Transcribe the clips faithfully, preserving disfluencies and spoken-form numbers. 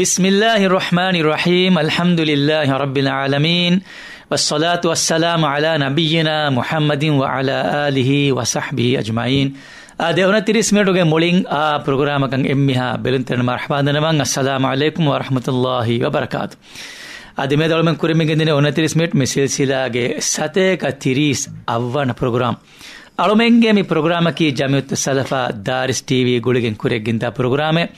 بسم الله الرحمن الرحيم. الحمد لله رب العالمين. والصلاة والسلام على نبينا محمد وعلى آله وصحبه أجمعين. އާދެ، އޮނަތިރީސް މިނެޓުގެ މުޅިން އާ ޕްރޮގްރާމަކަށް އެންމެހާ ބެލުންތެރިން މަރުޙަބާ ދަންނަވަން. އައްސަލާމު ޢަލައިކުމް ވަރަޙްމަތުﷲ ވަބަރަކާތު. އަދި މިއަދު އަޅުމެން ކުރިމަގެން ދިނީ އޮނަތިރީސް މިނެޓް މި ސިލްސިލާގެ ސަތޭކަ ތިރީސް އަށްވަނަ ޕްރޮގްރާމް. އަޅުމެންގެ މި ޕްރޮގްރާމަކީ ޖަމިއްޔަތުއްސަލަފާ ދާރިސް ޓީވީ ގުޅިގެން ކުރިއަށްގެންދާ ޕްރޮގްރާމެއް.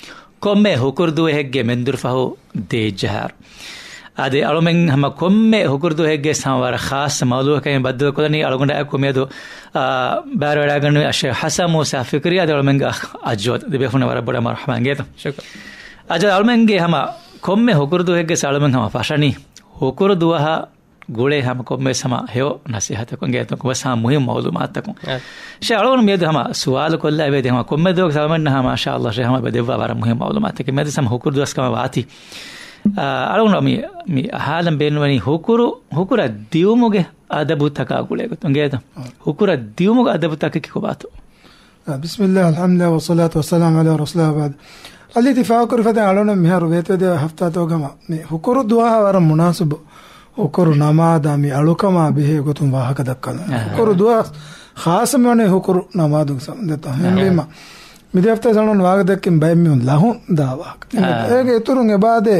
ކޮންމެ ހުކުރު ދުވަހެއްގެ މެންދުރު ފަހު ދޭއްޖަހާރު. އަދި އަޅުމެން ހަމަ ކޮންމެ ހުކުރު ދުވަހެއްގެ ހަމަ ވަރަށް ޚާއްޞަ މައުޟޫއަކަށް ބައްދަލުކޮށްލަނީ. އަޅުގަނޑާއެކު މިއަދު، އާ، ބައިވެރިވެވަޑައިގަންނަވާ އައްޝައިޚް ޙަސަން މޫސާ ފިކްރީ އަދި އަޅުމެންގެ އަޚް އަޖްވަދު. ދެބޭފުޅުންނަށް ވަރަށް ބޮޑަށް މަރުޙަބާ އިނގޭތޯ. ޝުކުރު. އަޖްވަދު، އަޅުމެންގެ ހަމަ ކޮންމެ ހުކުރު ދުވަހެއްގެ އަޅުމެން ހަމަ ފަށަނީ ހުކުރު ދުވަހަށް ގުޅޭ ހަމަ ކޮންމެސް ހަމަ ހެޔޮ ނަސޭހަތަކުން އިނގޭތޯ، ކޮންމެސް ހަމަ މުހިންމު މައުލޫމާތަކުން. އާ. ޝޭޚް އަޅުގަނޑު މިއަދު ހަމަ ސުވާލު ކޮށްލައިފިއްޔާ ދެން ހަމަ ކޮންމެ ދުވަހަކު އަޅުމެންނަށް ހަމަ މާޝާﷲ ޝޭޚް ހަމަ އެބަ ދެއްވާ ވަރަށް މުހިންމު މައުލޫމާތަކެއް. މިއަދު ހަމަ ހުކުރު ދުވަސް ކަމަށް ވާތީ. އާ، އަޅުގަނޑު މި، މި އަހާލަން ބޭނުންވަނީ ހުކުރު، ހުކުރަށް ދިއުމުގެ އަދަބުތަކާ ގުޅޭގޮތުން އިނގޭތޯ. އާ. ހުކުރަށް ދިއުމުގެ އަދަބުތަކަކީ ކޮބާތޯ؟ އާ، ބިސްމިއްލާހި، އަލްޙަމްދުލިއްލާހި، ވައްޞަލާތު ވައްސަލާމު ޢަލާ ރަސޫލިއްލާހި ވަބަޢްދު. އަލި ތި ފާހަގަކުރި ފަދައިން އަޅުގަނޑު މިހާރު ވޭތުވެދިޔަ ހަފްތާތަކުގަ ހަމަ މި ހުކުރު ދުވަހާ ވަރަށް މުނާސަބު ހުކުރު ނަމާދާ މި އަޅުކަމާ ބެހޭ ގޮތުން ވާހަކަ ދައްކަން. އާ. ހުކުރު ދުވަހަށް ޚާއްޞަ މިވަނީ ހުކުރު ނަމާދުގެ ސަބަބުން ދެތޯ. އާ. ހެންވީމަ، މިދިޔަ ހަފްތާ އަޅުގަނޑު ވާހަކަ ދެއްކިން ބައެއް މީހުން ލަހުން ދާ ވާހަކަ. އާ. އޭގެ އިތުރުން އެބައާދޭ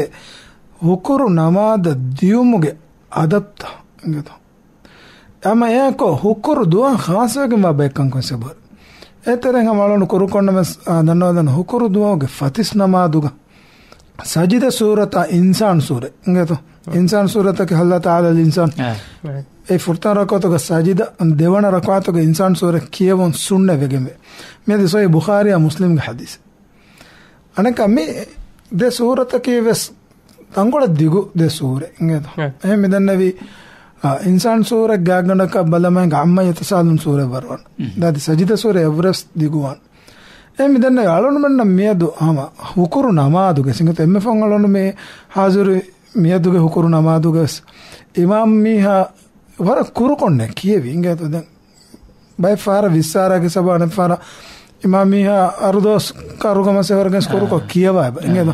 ހުކުރު ނަމާދަށް ދިއުމުގެ އަދަބުތައް އިނގޭތޯ. ހަމަ އެއާއެކު ހުކުރު ދުވަހަށް ޚާއްޞަވެގެންވާ ބައެއް ކަންކަން ސަބަބުން. އޭތެރެއިން ހަމަ އަޅުގަނޑު ކުރުކޮށްނަމަސް، އާ، ދަންނަވާލަން ހުކުރު ދުވަހުގެ ފަތިސް ނަމާދުގަ ސަޖިދަ ސޫރަތާ އިންސާން ސޫރަ އިނގޭތޯ. އިންސާން ސޫރަތަކީ ހައްލަ ތަޢާލާ އިންސާން. އާ. އެ ފުރަތަމަ ރަކުޢަތުގަ ސަޖިދަ، ދެވަނަ ރަކުޢަތުގަ އިންސާން ސޫރަ ކިޔެވުން ސުންނަތް ވެގެންވޭ. މިއަދު ޞަޙީޙު ބުޚާރީއާ މުސްލިމްގެ ޙަދީޘް. އަނެއްކާ މި ދެ ސޫރަތަކީ ވެސް ތަންކޮޅެއް ދިގު ދެ ސޫރަ އިނގޭތޯ. އެ. އެހެން މިދަންނެވި، އާ، އިންސާން ސޫރަ ގާތްގަނޑަކަށް ބަލަމާ ޢައްމާ ޔަތަސާއަލޫން ސޫރަ ވަރުވަން. މް. ދާދި ސަޖިދަ ސޫރަ އެއްވެސް ދިގުވާން. އެ މިދަންނެވި އަޅުންމެންނަށް މިއަދު ހަމަ ހުކުރު ނަމާދުގެ ސިނގިތު އެންމެ ފަހުން އަޅުން މި ހާޒިރު މިއަދުގެ ހުކުރު ނަމާދުގެ ވެސް އިމާމް މީހާ ވަރަށް ކުރުކޮށްނެ ކިޔެވި އިނގޭތޯ. ދެން ބައެއް ފަހަރަށް ވިއްސާރާގެ ސަބަބުން އަނެއް ފަހަރަށް އިމާމް މީހާ އަރުދޯސް ކަރުގަ މަސް އެވަރަކަށް ކުރުކޮށް ކިޔަވާ އެބަ އިނގޭތޯ.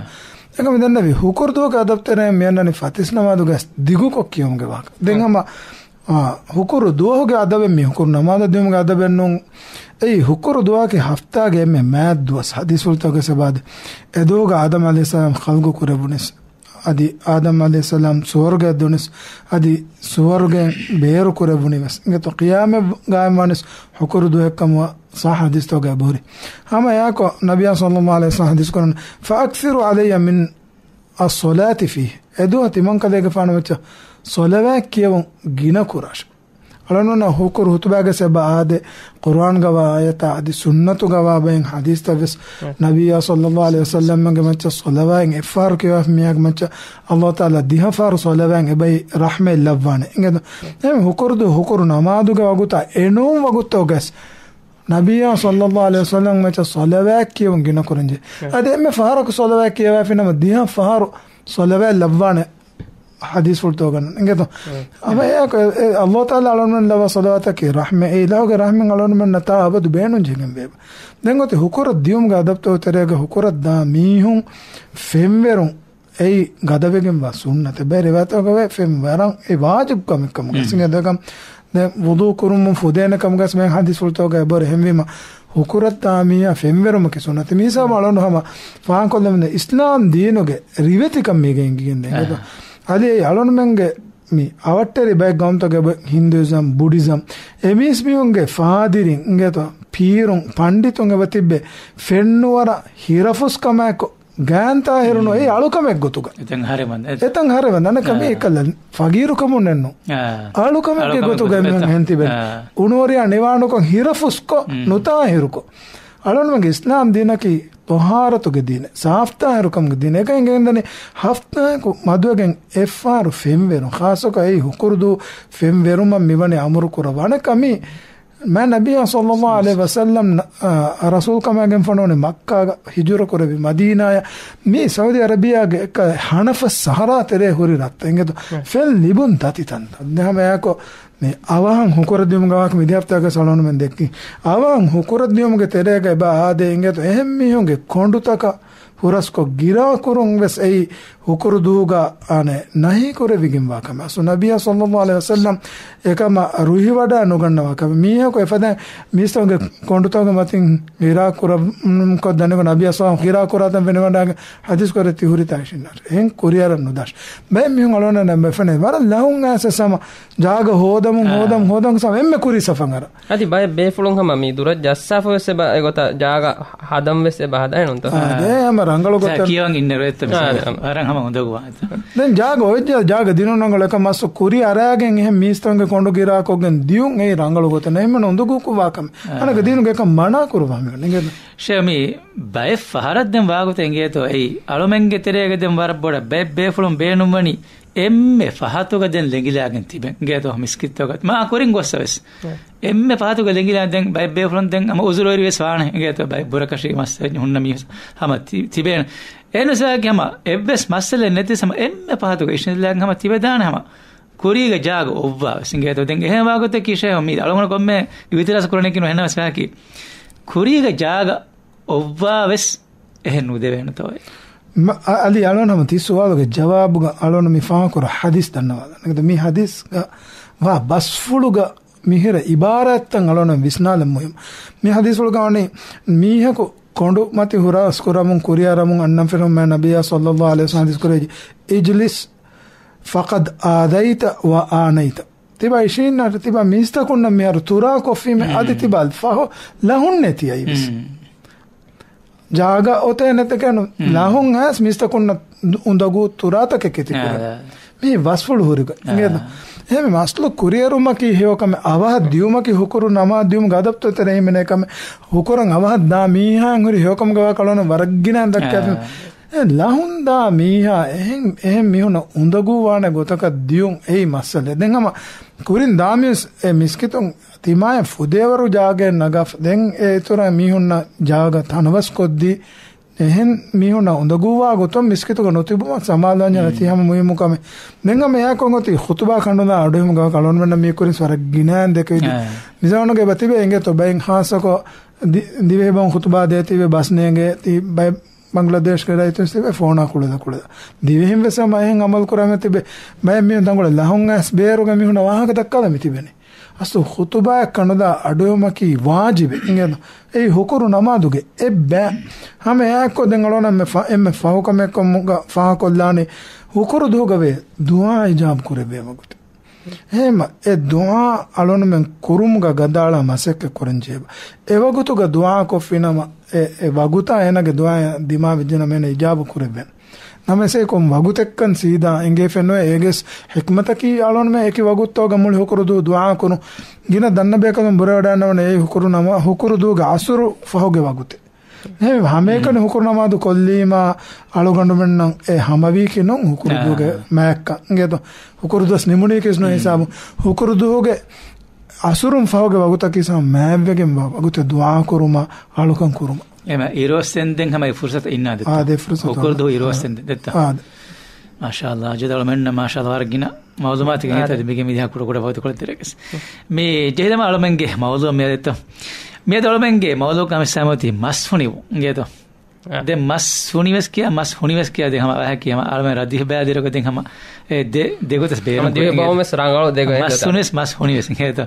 އެކަމަ ދެންނެވި ހުކުރު ދުވަހުގެ އަދަބު ތެރޭ މިއަންނަނީ ފަތިސް ނަމާދުގެ ދިގުކޮށް ކިޔުމުގެ ވާހަކަ. ދެން ހަމަ، އާ، ހުކުރު ދުވަހުގެ އަދަބެއް މީ ހުކުރު ނަމާދަށް ދިއުމުގެ އަދަބެއް ނޫން. އެއީ ހުކުރު ދުވަހަކީ ހަފްތާގެ އެންމެ މާތް ދުވަސް. ޙަދީޘްފުޅުތަކުގެ ސަބަބުން އެ ދުވަހުގަ އާދަމް ޢަލައިހިއްސަލާމް ޚަލްޤު ކުރެވުނީސް. އަދި އާދަމް ޢަލައިހިއްސަލާމް ސުވަރުގައަށް ދުނިސް، އަދި ސުވަރުގައިން ބޭރު ކުރެވުނީ ވެސް. އިނގޭތޯ ޤިޔާމަތް ޤާއިމްވާނީސް ހުކުރު ދުވަހެއްކަމަށް ޞައްޙަ ޙަދީޘްތަކުގައި އެބަހުރި. ހަމަ އެއާއެކު ނަބިއްޔާ ޞައްލައްލާހު ޢަލައިހި ވަސައްލަމް ޙަދީޘް ކުރަން، "فأكثروا علي من الصلاة فيه." އެ ދުވަހު ތިމަންކަލޭގެފާނު މައްޗަށް ޞަލަވާތް ކިޔެވުން ގިނަ ކުރާށި. އަޅުންނަށް ހުކުރު ޚުޠުބާގެ ސަބަބުން އާދެ، ޤުރުއާންގަ ވާ އާޔަތާ އަދި ސުންނަތުގަ ވާ ބައެއް ޙަދީޘްތައް ވެސް ނަބިއްޔާ ޞައްލައްލާހު ޢަލައިހި ވަސައްލަމްގެ މައްޗަށް ޞަލަވާތް އެއްފަހަރު ކިޔަވާފި މީހާގެ މައްޗަށް ﷲ ތަޢާލާ ދިހަ ފަހަރު ޞަލަވާތް އެބައި ރަޙްމަތް ލައްވާނެ. އިނގޭތޯ؟ އެހެން ހުކުރު ދު-، ހުކުރު ނަމާދުގެ ވަގުތާ އެނޫން ވަގުތުގަސް ނަބިއްޔާ ޞައްލައްލާހު ޢަލައިހި ވަސައްލަމްގެ މައްޗަށް ޞަލަވާތް ކިޔެވުން ގިނަ ކުރަންޖެހޭ. އަދި އެންމެ ފަހަރަކު ޞަލަވާތް ކިޔަވާފި ނަމަ ދިހަ ފަހަރު ޞަލަވާތް ލައްވާނެ. ޙަދީޘްފުޅުތަކުގަ އިނގޭތޯ؟ އެ. ހަމަ އެއާއެކު އެ، އެ ﷲ ތަޢާލާ އަޅުންމެން ލައްވާ ޞަލަވާތަކީ ރަޙްމަތް. އެ އިލާހުގެ ރަޙްމަތް އަޅުންމެންނަށް ތާ އަބަދު ބޭނުންޖެހިގެން ވޭ. ދެން އޮތީ ހުކުރަށް ދިއުމުގެ އަދަބުތައް ތެރޭގަ ހުކުރަށް ދާ މީހުން ފެންވެރުން އެއީ ގަދަވެގެންވާ ސުންނަތެއް. ބައެއް ރިވާޔަތްތަކުގައި ފެންވަރަން އެ ވާޖިބު ކަމެއް ކަމުގަ. މް. ސިނގޭ ދެކަމް ދެން ވުޟޫ ކުރުމުން ފުދޭނެ ކަމުގަސް މި ޙަދީޘްފުޅުތަކުގައި އެބަހުރި. އެހެންވީމަ ހުކުރަށް ދާ މީހާ ފެންވެރުމަކީ ސުންނަތެއް. މި ހިސާބުން އަޅުން ހަމަ ފާހަގަކޮށްލަމުން އިސްލާމް ދީނުގެ ރިވެތިކަން މީގެ އެނގިގެން ދޭ. އަ. އަދި އެއީ އަޅުންމެންގެ މި އަވަށްޓެރި ބައެއް ގައުމުތަކުގެ ހިންދޫއިޒަމް، ބުޑިޒަމް، އެ މީސްމީހުންގެ ފާދިރިން އިނގޭތޯ، ޕީރުން، ޕަންޑިތުން އެބަ ތިއްބެ ފެންނުވަރަށް ހިރަފުސްކަމާއެކު ގާންތާ ހެރުނު އެއީ އަޅުކަމެއް ގޮތުގަ. އެތަން ހަރެވަން. އެ-، އެތަން ހަރެވަން. އަނެއްކާ މީ އާ. އެކަލަ ފަގީރުކަމުން ނެއްނު. އާ. އަޅުކަމެއްގެ އަޅުކަމެއް ގޮތުގަ ގޮތުގަ އެމީހުން އެތަން. ހެން ތިބެން. އާ. އުނުވަރިޔާ ނިވާނުކޮށް ހިރަފުސްކޮށް މް. ނުތާހިރުކޮށް. އަޅުންމެންގެ އިސްލާމް ދީނަކީ ޠަހާރަތުގެ ދީނެއް، ސާފްތާހިރުކަމުގެ ދީނެއް. އެކަން އެނގެންދަނީ ހަފްތާއަކު މަދުވެގެން އެއްފަހަރު ފެންވެރުން. ޚާއްޞަކޮށް އެއީ ހުކުރު ދުވަހު ފެންވެރުމަށް މިވަނީ އަމުރު ކުރައްވާ. އަނެއްކާ މީ މާތް ނަބިއްޔާ ޞައްލައްލާހު ޢަލައިހި ވަސައްލަމް ނަ-، އާ، ރަސޫލުކަމާގެން ފޮނުވަނީ މައްކާގަ ހިޖުރަ ކުރެއްވި މަދީނާޔަށް. މީ ސައުދީ އަރަބިޔާގެ އެކަ ހަނަފަސް ސަހަރާ ތެރޭ ހުރި ރަށްތައް އިނގޭތޯ. އެ. ފެން ލިބުން ދަތި ތަންތަން. ދެން ހަމަ އެއާއެކު މި އަވަހަށް ހުކުރަށް ދިއުމުގެ ވާހަކަ މިދިޔަ ހަފްތާގަސް އަޅުންމެން ދެއްކި. އަވަހަށް ހުކުރަށް ދިއުމުގެ ތެރޭގަ އެބަ އާދޭ އިނގޭތޯ އެހެން މީހުންގެ ކޮނޑުތަކަށް ހުރަސްކޮށް ގިރާ ކުރުން ވެސް އެއީ ހުކުރު ދުވަހުގަ އަނެއް ނަހީ ކުރެވިގެންވާ ކަމެއް. އަސްލު ނަބިއްޔާ ޞައްލައްލާހު ޢަލައިހި ވަސައްލަމް އެކަމަށް ރުހިވަޑާ ނުގަންނަވާ ކަމެއް. މީހަކު އެފަދައިން މީސްތަކުގެ ކޮނޑުތަކުގެ މަތިން ހިރާ ކުރަން ކޮށް ދަނިކޮށް ނަބިއްޔާ ޞައްލައްލާހު ހިރާ ކުރާތަން ފެނިވަޑާގެން ޙަދީޘް ކުރެއްވި ހުރިތާ އިށީންނާށޭ. އެހެން ކުރިއަރަން ނުދާށޭ. ބައެއް މީހުން އަޅުގަނޑަށް ނަން ފެނޭ ވަރަށް ލަހުން އައިސް ހަމަ ޖާގަ ހޯދަމުން، އާ، ހޯދަމުން، ހޯދަމުން ހަމަ އެންމެ ކުރީ ސަފަށް އަރާ. އަދި ބައެއް ބޭފުޅުން ހަމަ މި ދުރަށް ޖައްސާފަ ވެސް އެބަ އެގޮތަށް ޖާގަ ހަދަން ވެސް އެބަ ހަދާނެ ނޫންތޯ؟ އާ، އާ. ދޭ ހަމަ ރަނގަޅު ގޮތަށް. ކިޔަވަން އިންނަ ރޭތަ މިސާލަށް. އާ. ވަރަށް ހަމަ އުނދަގޫވާ. ދެން ޖާގަ އޮތް ޖާ-، ޖާގަ ދިނުން ރަނގަޅު އެކަމް މަސް ކުރި އަރާގެން އެހެން މީސްތަކުންގެ ކޮނޑު ގިރާކޮށްގެން ދިޔުން އެއީ ރަނގަޅު ގޮތެއް ނެއް. އެހެން އުނދަގޫކޮށް ވާ ކަމެއް. އާ. އަނެއްކާ ދީނުގެ އެކަން މަނާ ކުރުވާ މި ނިގެން. ޝޭ މި ބައެއް ފަހަރަށް ދެން ވާގޮތަށް އެނގޭތޯ އެއީ އަޅުމެންގެ ތެރޭގަ ދެން ވަރަށް ބޮޑަށް ބައެއް ބޭފުޅުން ބޭނުންވަނީ އެންމެ ފަހަތުގަ ދެން ލެނގިލާގެން ތިބެން. އިނގޭތޯ މިސްކިތްތަކަށް މާ ކުރިން ގޮއްސަ ވެސް. އެ. އެންމެ ފަހަތުގަ ލެނގިލާ ދެން ބައެއް ބޭފުޅުން ދެން ހަމަ އުޒުރުވެރި ވެސް ވާނެ. އިނގޭތޯ ބައެއް ބުރަކަށި މައްސަލަ ހުންނަ މީހުން ހަމަ ތި-، ތިބޭނެ. އެހެންވެސް ވާގި ހަމަ އެއްވެސް މައްސަލައެއް ނެތި ހަމަ އެންމެ ފަހަތުގަ އިށިނދިލާގެން ހަމަ ތިބެދާނެ ހަމަ ކުރީގަ ޖާގަ އޮއްވާ ވެސް. އިނގޭތޯ ދެން އެހެން ވާގޮތަކީ ޝޭހު މީ އަޅުގަނޑު ކޮންމެ އިއުތިރާޒު ކުރަނީކީ ނޫން އެހެންނަމަވެސް ވާކީ ކުރީގަ ޖާގަ އޮއްވާ ވެސް އެހެން ނުދެވޭނެތޯއޭ. މަ-، އަ-، އަލީ އަޅުން ހަމަ ތި ސުވާލުގެ ޖަވާބުގަ އަޅުން މި ފާހަކުރ ޙަދީޘް ދަންނަވާލަން. އެގޮތަށް މި ޙަދީޘްގަ ވާ ބަސްފުޅުގަ މިހިރަ އިބާރާތްތައް އަޅުން ވިސްނާލަން މުހިއްމު. މި ޙަދީޘްފުޅުގަ ވަނީ މީހަކު ކޮނޑުމަތި ހުރަސް ކުރަމުން ކުރިއަރަމުން އަންނަން ފެނުމަށް ނަބިއްޔާ ޞައްލައްލާހު ޢަލައިހި ވަސައްލަމް ޙަދީޘް ކުރެއްވި، "اجلس فقد آذيت وآنيت." ތިބާ އިށީންނާށޭ، ތިބާ މީސްތަކުންނަށް މިހާރު ތުރާ ކޮށްފީމޭ، އަދި ތިބާ ފަހު ލަހުންނޭ ތިޔައީ ވެސް. ޖާގަ އޮތޭ ނެތެކޭ ނު-، ލަހުން އައިސް މީސްތަކުންނަށް އުނދަގޫ ތުރާތަކެއް ކެތި ކުރަން. މީ ބަސްފުޅު ހުރިގޮތް. އާ. އިނގޭތޯ؟ އެހެންވެ މަސްލު ކުރިއެރުމަކީ ހެޔޮކަމެއް. އަވަހަށް ދިޔުމަކީ ހުކުރު ނަމާ ދިޔުމުގެ އަދަބުތައް ތެރެއިން ހިމެނޭ ކަމެއް. ހުކުރަން އަވަހަށް ދާ މީހާއަށް ހުރި ހެޔޮކަމުގެ ވާހަކަ އަޅުން ވަރަށް ގިނައިން ދައްކާފި. އާ. އެ ލަހުން ދާ މީހާ އެހެން، އެހެން މީހުންނަށް އުނދަގޫވާނެ ގޮތަކަށް ދިޔުން އެއީ މައްސަލައެއް. ދެން ހަމަ ކުރިން ދާ މީސް އެ މިސްކިތުން ތިމާޔަށް ފުދޭވަރު ޖާގައެއް ނަގާފަ. ދެން އެ އިތުރަށް މީހުންނަށް ޖާގަ ތަނަވަސް ކޮށްދީ، އެހެން މީހުންނަށް އުނދަގޫވާ ގޮތުން މިސްކިތުގަ ނުތިބުމަށް ސަމާލުވާންޏާ ތީ ހަމަ މުހިއްމު ކަމެއް. ދެން ހަމަ އެއާއެކު އޮތީ ޚުތުބާ ކަނޑުލާ އަޑުއެހުމުގަ އަޅުގަނޑުމެންނަށް މީ ކުރިން ވަރަށް ގިނައިން ދެކެވިދި. އާ. މިޒަމާނުގަ އެބަ ތިބޭ އިނގޭތޯ ބައެއް ހާއްސަކޮށް ދި-، ދިވެހިބަހުން ޚުތުބާ ދޭތީވެ ބަސް ނޭނގޭ ތީ ބައެއް ބަންގްލަދޭޝްގެ ރައްޔިތުން ތިބޭ ފޯނާ ކުޅެދާ ކުޅެދާ. ދިވެހިން ވެސް ހަމަ އެހެން އަމަލު ކުރާމެ ތިބޭ. ބައެއް މީހުން ތަންކޮޅެއް ލަހުން އައިސް ބޭރުގެ މީހުންނަށް ވާހަކަ ދައްކާލަމި ތިބެނީ. އަސްލު ޚުތުބާއެއް ކަނޑުލާ އަޑުއެހުމަކީ ވާޖިބެއް. އިނގޭތޯ؟ އެއީ ހުކުރު ނަމާދުގެ އެއްބައި. ހަމަ އެއާއެކު ދެން އަޅުގަނޑަށް މެ ފަ-، އެންމެ ފަހުކަމެއްކަމުގަ ފާހަކޮށްލާނީ ހުކުރު ދުވަހުގަ ވޭ ދުޢާ އިޖާބަ ކުރެވޭ ވަގުތެއް. އެހެންމަ އެ ދުޢާ އަޅުންމެން ކުރުމުގަ ގަދައަޅާ މަސައްކަތް ކުރަން ޖެހޭ. އެވަގުތުގަ ދުޢާ ކޮށްފިނަމަ، އެ، އެ ވަގުތާ އޭނަގެ ދުޢާ ދިމާވެއްޖެނަމަ އޭނަ އިޖާބަ ކުރެއްވޭނެ. ނަމަވެސް އެ ކޮން ވަގުތެއްކަން ސީދާ އެނގޭފައެއް ނުވޭ. އޭގެސް ޙިކްމަތަކީ އަޅުންމެން އެކި ވަގުތުގަ މުޅި ހުކުރު ދުވަހު ދުޢާ ކުރުން. ގިނަ ދަންނަ ބޭކަލުން ބުރަވެޑާންނަވަނީ އެއީ ހުކުރު ނަމާ-، ހުކުރު ދުވަހުގެ ޢަޞުރު ފަހުގެ ވަގުތެއް. އެހެންވެ، ހަމައެކަނި ހުކުރު ނަމާދު ކޮށްލީމާ އަޅުގަނޑުމެންނަށް އެ ހަމަވީކީ ނޫން ހުކުރު ދުވަހުގެ މާތްކަން. އިނގޭތޯ؟ ހުކުރު ދުވަސް ނިމުނީކީސް ނޫން ހިސާބު. ހުކުރު ދުވަހުގެ ޢަޞުރުން ފަހުގެ ވަގުތަކީސް ހަމަ މާތްވެގެންވާ ވަގުތެއް ދުޢާ ކުރުމަށް، އަޅުކަން ކުރުމަށް. އެމަ އިރުއޮއްސެންދެން ހަމަ އެ ފުރުސަތު އިންނާ ދެއްތޯ؟ ހުކުރު ދުވަހު އިރުއޮއްސެންދެން ދެއްތޯ؟ އާދެ. މާޝާﷲ. ޖަދަ އަޅުމެންނަށް މާޝާﷲ ވަރަށް ގިނަ މަޢުލޫމާތު ގެނެސް މިގެ މިދިހަ ކުޑަ ކުޑަ ވަގުތުކޮޅެއް ދެރަގެސް. މި ޖެހިލަމާ އަޅުމެންގެ މައުޟޫޢަށް މިއަދެއްތޯ؟ މިއަދު އަޅުމެންގެ މައުޟޫޢަކަށް ހަމަ އިސްލާމް އޮތީ މަސް ހުނިވުން. އިނގޭތޯ؟ ދެން މަސް ހުނިވެސް ކިޔާ، މަސް ހުނިވެސް ކިޔާ، ދެން ހަމަ ވަހަކީ ހަމަ އަޅުމެން ރަދީފް ބަޔާދިރަކޮށް ދެން ހަމަ އެ ދެ، ދެގޮތަސް ބޭނުން ދެ ގޮތަށް. މަސް ހުނިވެސް، މަސް ހުނިވެސް އިނގޭތޯ؟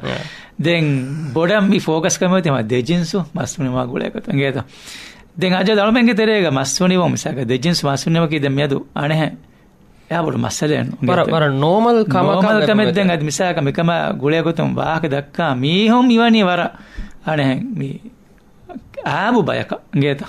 ދެން ބޮޑަށް މި ފޯކަސް ކަމެއް ހަމަ ދެ ޖިންސު މަސް ހުނިވުމާ ގުޅޭ ގޮތަށް އިނގޭތޯ؟ ދެން އަޖަލް އަޅުމެންގެ ތެރޭގަ މަސް ހުނިވުން މިސާލަކަށް ދެ ޖިންސު މަސް ހުނިވުމަކީ ދެން މިއަދު އަނެއްހެން އެއާ ބޮޑު މައްސަލައެއް ނޫން. ވަރަށް، ވަރަށް ނޯމަލް ކަމަކަށް ނޯމަލް ކަމެއް ދެން އަދި މިސާލަކަށް މިކަމާ ގުޅޭ ގޮތުން ވާހަކަ ދައްކާ މީހުން މިވަނީ ވަރަށް އަނެއްހެން މި އާބު ބަޔަކަށް އިނގޭތަ؟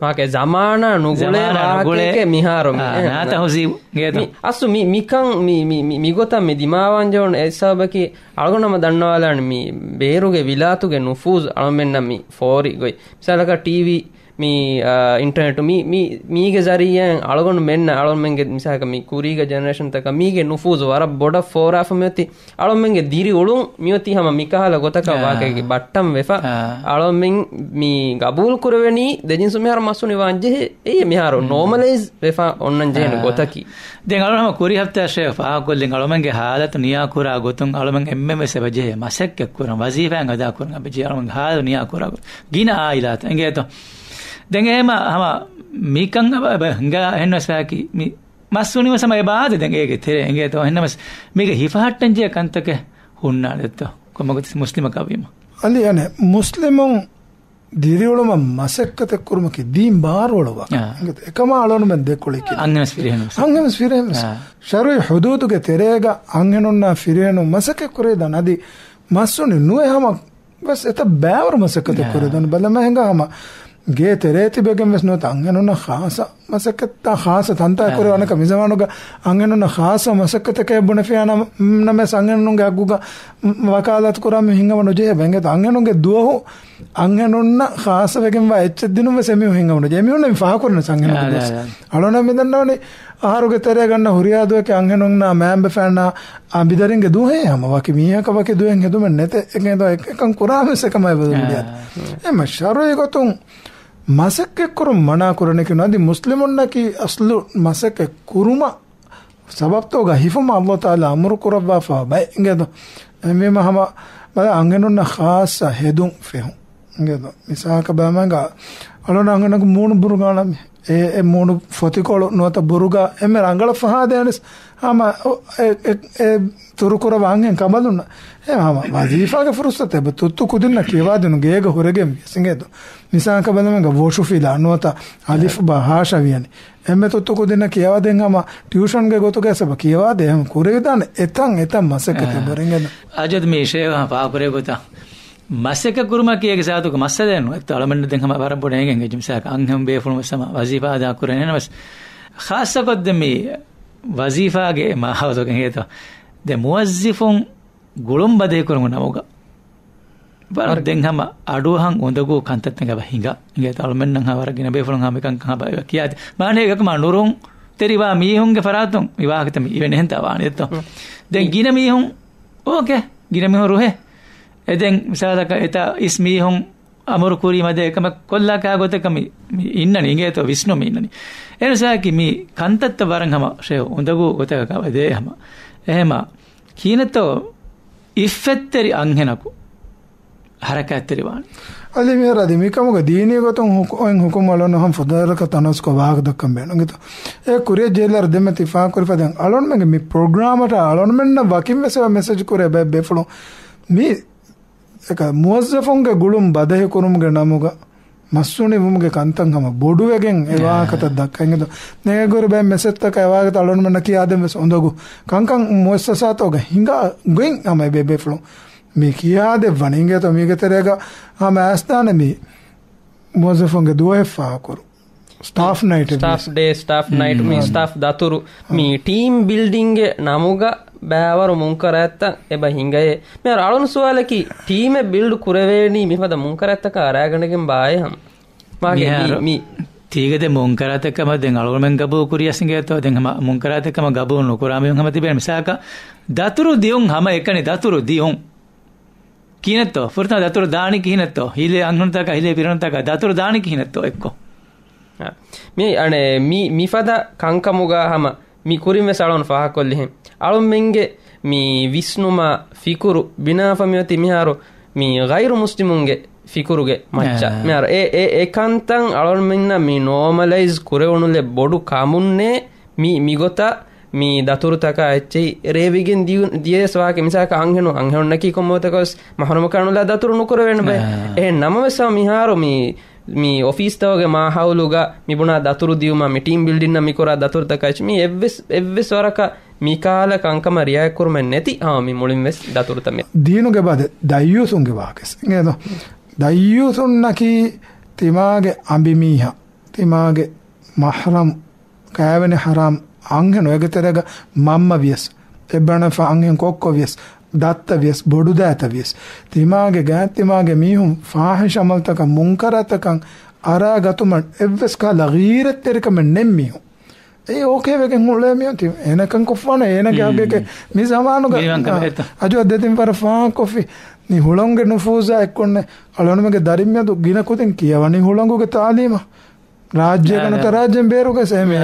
މާކެ ޒަމާނާ ނުގުޅޭ ޒަމާނާ ނުގުޅޭ. ވާހަކައެކޭ މިހާރު މި. އާ، އެ، ނާތަ ހުޒީ އިނގޭތަ؟ މި އަސްލު މި، މިކަން މި، މި، މި، މިގޮތަށް މި ދިމާވާން ޖެހުނު އެ ސަބަބަކީ އަޅުގަނޑު ހަމަ ދަންނަވާލާނެ މި ބޭރުގެ ވިލާތުގެ ނުފޫޒު އަޅަމެންނަށް މި ފޯރި ގޮތް. މިސާލަކަށް ޓީވީ މި، އާ، އިންޓަރނެޓު މި، މި، މީގެ ޒަރީއާއިން އަޅުގަނޑު މެންނަށް އަޅުގަނޑުމެންގެ މިސާލަކަށް މި ކުރީގެ ޖެނެރޭޝަންތަކަށް މީގެ ނުފޫޒު ވަރަށް ބޮޑަށް ފޯރާފަ މިއޮތީ. އަޅުގަނޑުމެންގެ ދިރިއުޅުން މިއޮތީ ހަމަ މިކަހަލަ ގޮތަކަށް އާ. ވާކައިގެ ބައްޓަން ވެފަ. އާ. އަޅުގަނޑުމެން މި ގަބޫލު ކުރެވެނީ ދެ ޖިންސު މިހާރު މަސް ހުނިވާން ޖެހޭ. އެއީ މިހާރު ނޯމަލައިޒް ވެފަ އޮންނަން ޖެހޭނެ އާ. ގޮތަކީ. ދެން އަޅުގަނޑު ހަމަ ކުރީ ހަފްތާ ޝޭ ފާހަގަކޮށްލިން އަޅުގަނޑުމެންގެ ހާލަތު ނިޔާކުރާ ގޮތުން އަޅުގަނޑުމެން އެންމެން ވެސް އެބަޖެހޭ މަސައްކަތް ކުރަން ވަޒީފާއިން އަދާކުރަން އެބަޖެހޭ އަޅުގަނޑުމެންގެ ހާލަތު ނިޔާކުރާ ގޮތުން. ގިނަ އާއިލާތައް އިނގޭތޯ؟ ދެން އެހެމަ ހަމަ މިކަން އަބަ، އަބަ ހިނގާ އެހެން ވެސް ވާކި މި މަސް އުނިވަސަމަ އެބާދެ ދެން އޭގެ ތެރޭ އެނގޭތޯ އެހެންނަމަސް މީގެ ހިފަހައްޓަންޖެހޭ ކަންތަކެއް ހުންނާނެތޯ ކޮންމެ ގޮތެއް މުސްލިމަކަށް ވީމަ. އަލި އަނެއް މުސްލިމުން ދިރިއުޅުމަށް މަސައްކަތެއް ކުރުމަކީ ދީން ބާރުއަޅުވާ އާ. އެކަމާ އަޅުނުމެން ދެކޮޅެކި. އަންހެނަސް ފިރިހެނުސް. އަންހެނަސް ފިރިހެނުސް. އާ. ޝަރުއީ ހުދޫދުގެ ތެރޭގަ އަންހެނުންނާ ފިރިހެނުން މަސައްކަތް ކުރެވިދާނެ އަދި މަސް އުނި ނުވެ ހަމަ ވެސް އެތައް ބައިވަރު މަސައްކަތެއް އާ. ކުރެވިދާނެ. ބަލަމާ ހިނގާ ހަމަ ގޭ ތެރޭ ތިބެގެން ވެސް ނުވަތަ އަންހެނުންނަށް ޚާއްޞަ މަސައްކަތްތައް ޚާއްޞަ ތަންތާ އާ. ކުރެވޭ އަނެކަ މިޒަމާނުގަ އަންހެނުންނަށް ޚާއްޞަ މަސައްކަތަކަށް ބުނެފިޔާ ނަމަ، ނަމަވެސް އަންހެނުންގެ ހައްގުގަ ވަކާލާތު ކުރާ މީހުން ހިނގަމަ ނުޖެހޭ ބެނގޭތަ އަންހެނުންގެ ދުވަހު އަންހެނުންނަށް ޚާއްޞަވެގެންވާ އެއްޗެއް ދިނުން ވެސް އެމީހުން ހިނގަމުނު ޖެ. އެމީހުންނަށް މި ފާހަގަކުރަން އަންހެނުންގެ އާ، ދުވަސް. އާ، އާ. އަޅުނަށް މިދަންނަވަނީ އަހަރުގެ ތެރޭ ގަންނަ ހުރިހާ ދުވަހަކީ އަންހެނުންނާ މައިންބަފައިންނާ އަނބިދަރިންގެ ދުވަހޭ ހަމަ ވަކި މީހަކަށް ވަކި ދުވަހެއް ހެދުމެއް ނެތޭ. އެކަން ކުރާ މިސް އެކަމާ އެބަ އާ. އެމަ ޝަރުއީ ގޮތުން މަސައްކަތްކުރުން މަނާ ކުރަނީކީ ނަދި މުސްލިމުންނަކީ އަސްލު މަސައްކަތް ކުރުމަށް ސަބަބްތޯގަ ހިފުމަށް އައްލާހު ތަޢާލާ އަމުރު ކުރައްވާފަ ބައެއް އިނގޭތޯ. އެހެންވީމަ ހަމަ ބަލަ އަންހެނުންނަށް ޚާއްޞަ ހެދުން ފެހުން އިނގޭތޯ. މިސާލަކަށް ބަލަމަންގަ އަޅުން އަންހެނަކު މޫނު ބުރުގާނަމެ. އެ، އެ މޫނު ފޮތިކޮޅު ނުވަތަ ބުރުގާ އެންމެ ރަނގަޅަށް ފަހާދޭނެސް ހަމަ އެ، އެ، އެ ތުރުކުރަވާ އަންހެން ކަނބަލުންނަށް. އެ ހަމަ ވަޒީފާގެ ފުރުސަތެއް ތުއްތު ކުދިންނަށް ކިޔަވާދިނުން ގޭގަ ހުރެގެން ވިޔަސް އިނގޭތޯ. މިސާލަކަށް ބަލަމަންގަ ވޮށު ފިލާ ނުވަތަ އަލިފް ބާ ހާޝާ ވިޔަނި. އެންމެ ތުއްތު ކުދިންނަށް ކިޔަވާދޭން ހަމަ ޓިއުޝަންގެ ގޮތުގައި ސަބަ ކިޔަވާދޭ ހަމަ ކުރެވިދާނެ އެތަން އެތަން މަސައްކަތެއް އާ. ބުރިނގެން. އަޖަދް މީ ޝޭހް ފާކުރޭ ގޮތަށް މަސައްކަތް ކުރުމަކީ އޭގެ ޒާތުގަ މައްސަލައެއް ނޫން. އެއްތޯ އަޅަމެންނަށް ދެން ހަމަ ވަރަށް ބޮޑަށް އެނގެން އެއްޗެއް މިސާލަކަށް އަންހެން ބޭފުޅުން ވެސް ހަމަ ވަޒީފާ އަދާ ކުރަން އެހެނަސް ޚާއްޞަކޮށް ދެން މީ ވަޒީފާގެ މާހައުލުގަ އިނގޭތޯ ދެ މުވައްޒިފުން ގުޅުން ބަދަހިކުރުމުގެ ނަމުގަ ވަރަށް ދެން ހަމަ އަޑުއަހަން އުނދަގޫ ކަންތައްތައް އެބަ ހިނގާ. އިނގޭތޯ އަޅުމެންނަށް ހަމަ ވަރަށް ގިނަ ބޭފުޅުން ހަމަ މިކަން ހަމަ އެބަ ކިޔާދި. މާނަ އެކަމާ ނުރުން ތެރިވާ މީހުންގެ ފަރާތުން މި ވާހަކަތައް މި އިވެން އެހެންތާ ވާނެ އެއްތޯ. ދެން ގިނަ މީހުން އޯކޭ. ގިނަ މީހުން ރުހޭ. އެ ދެން މިސާލަކަށް އެތާ އިސް މީހުން އަމުރު ކުރީ މަދެ އެކަމަށް ކޮށްލާކާ ގޮތަކަށް މި، މި އިންނަނީ އިނގޭތޯ ވިސްނުމި އިންނަނީ. އެނުސާކި މި ކަންތައްތައް ވަރަށް ހަމަ ޝޭހް އުނދަގޫ ގޮތަކަށް އަބަދޭ ހަމަ. އެހެމަ ކީނެތޯ އިއްފަތްތެރި އަންހެނަކު ހަރަކާތްތެރިވާނެ. އަލި މިހާރު އަދި މިކަމުގަ ދީނީ ގޮތުން ހުކު-، އޮތް ހުކުމް އަޅުން ހަމަ ފުދޭވަރަކަށް ތަނަވަސްކޮށް ވާހަކަ ދައްކަން ބޭނުން ގިތޯ. އެ ކުރިއަށް ޖެހިލާރު ދެމެ ތި ފާކުރި ފަދައިން އަޅުންމެންގެ މި ޕްރޮގްރާމަށް އަޅުންމެންނަށް ވަކިން ވެސް މެސެޖް ކުރޭ ބައެއް ބޭފުޅުން މި އެކަ މުވައްޒަފުންގެ ގުޅުން ބަދަހި ކުރުމުގެ ނަމުގަ މަސްއުނިވުމުގެ ކަންތައް ހަމަ ބޮޑުވެގެން އެ އާ. ވާހަކަތައް ދައްކައިގެން ދޯ. ނޭގުރު ބައެއް މެސެޖްތަކަށް އެ ވާހަކަތައް އަޅުންމެންނަށް ކިޔާދޭން ވެސް އުނދަގޫ ކަންކަން މުއައްސަސާތޯގަ ހިނގާ ގޮތް ހަމަ އެބޭ ބޭފުޅުން މި ކިޔާދެއްވަނީ. އިނގޭތޯ މީގެ ތެރޭގަ ހަމަ އައިސްދާނެ މި މުވައްޒަފުންގެ ދުވަހެއް ފާކުރު. ސްޓާފް ނައިޓް ސްޓާފް ޑޭ، ސްޓާފް ނައިޓް، މި ސްޓާފް ދަތުރު، މި ޓީމް ބިލްޑިންގެ ނަމުގަ ބައިވަރު މުންކަރާތްތައް އެބަ ހިނގައޭ. މިހާރު އަޅުން ސުވާލަކީ، ޓީމެއް ބިލްޑް ކުރެވޭނީ މިފަދަ މުންކަރާތްތަކާ އަރާގަނެގެން ބާއޭ ހަމަ؟ މާގެ މި، މި ތީގަދެ މުންކަރާތެއް ކަމަށް ދެން އަޅުގަނޑުމެން ގަބޫލު ކުރިޔަސް އިނގޭތޯ، ދެން ހަމަ މުންކަރާތެއް ކަމަށް ގަބޫލު ނުކުރާ މީހުން ހަމަ ތިބޭނެ. މިސާލަކަށް ދަތުރު ދިޔުން ހަމަ އެކަނި ދަތުރު ދިޔުން. ކިހިނެއްތޯ؟ ފުރަތަމަ ދަތުރު ދާނީ ކިހިނެއްތޯ؟ ހިލޭ އަންހެނުންތަކާ، ހިލޭ ފިރިހެނުންތަކާ ދަތުރު ދާނީ ކިހިނެއްތޯ އެއްކޮށް؟ އާ. މި އަނެއް މި، މިފަދަ ކަންކަމުގަ ހަމަ މި ކުރިން ވެސް އަޅުން ފާހަގަކޮށްލިހެން. އަޅުންމެންގެ މި ވިސްނުމާ ފިކުރު ބިނާފަ މިއޮތީ މިހާރު މި ޣައިރު މުސްލިމުންގެ ފިކުރުގެ މައްޗަށް. އާ. މިހާރު އެ، އެ، އެ ކަންތައް އަޅުންމެންނަށް މި ނޯމަލައިޒް ކުރެވުނުލެއް ބޮޑު ކަމުންނޭ މި، މިގޮތަށް މި ދަތުރުތަކާ އެއްޗެހި ރޭވިގެން ދިޔު، ދިޔަސް ވާކި މިސާކަށް އަންހެނު، އަންހެނުންނަކީ ކޮންމެ ގޮތަކަށް ވެސް މަޙްރަމަކާ ނުލާ ދަތުރު ނުކުރެވޭނެ ބައެއް. އާ. އެހެން ނަމަވެސް މިހާރު މި، މި އޮފީސްތަކުގެ މާހައުލުގަ މި ބުނާ ދަތުރު ދިޔުމާ، މި ޓީމް ބިލްޑިންއަށް މި ކުރާ ދަތުރުތަކާ އެއްޗެހި މި އެއްވެސް، އެއްވެސް ވަރަކަށް މި ކަހަލަ ކަންކަމަށް ރިއާޔަތްކުރުމެއް ނެތި ހަމަ މި މުޅިން ވެސް ދަތުރުތައް މި. ދީނުގެ ބަދެ ދައްޔޫސުންގެ ވާހަކަސް އިނގޭތޯ. ދައްޔޫސުންނަކީ ތިމާގެ އަނބިމީހާ، ތިމާގެ މަޙްރަމް، ކައިވެނި ޙަރާމް އަންހެނު އޭގެ ތެރޭގަ މަންމަ ވިޔަސް، އެއްބަނަފަ އަންހެން ކޮއްކޮ ވިޔަސް، ދައްތަ ވިޔަސް، ބޮޑުދައިތަ ވިޔަސް، ތިމާގެ ގާތް ތިމާގެ މީހުން ފާޙިޝް ޢަމަލުތަކަށް މުންކަރާތަކަށް އަރާގަތުމަށް އެއްވެސް ކަހަލަ ޣީރަތްތެރިކަމެއް ނެތް މީހުން. އެ އޯކޭ ވެގެން އުޅޭ މީހުން ތި އޭނަކަން ކޮށްފާނެ އޭނަގެ ހަގެކެ މި ޒަމާނުގަ އަޖު އަދެތިން ފަރަށް ފާހަގަކޮށްފި. މި ހުޅަނގުގެ ނުފޫޒާ އެއްކޮށްނެ އަޅުނުމެގެ ދަރިން މިއަދު ގިނަ ކުދިން ކިޔަވަނީ ހުޅަނގުގެ ތާލީމަށް. ރާއްޖޭގަ ނުވަތަ ރާއްޖޭން ބޭރުގަސް އެމީ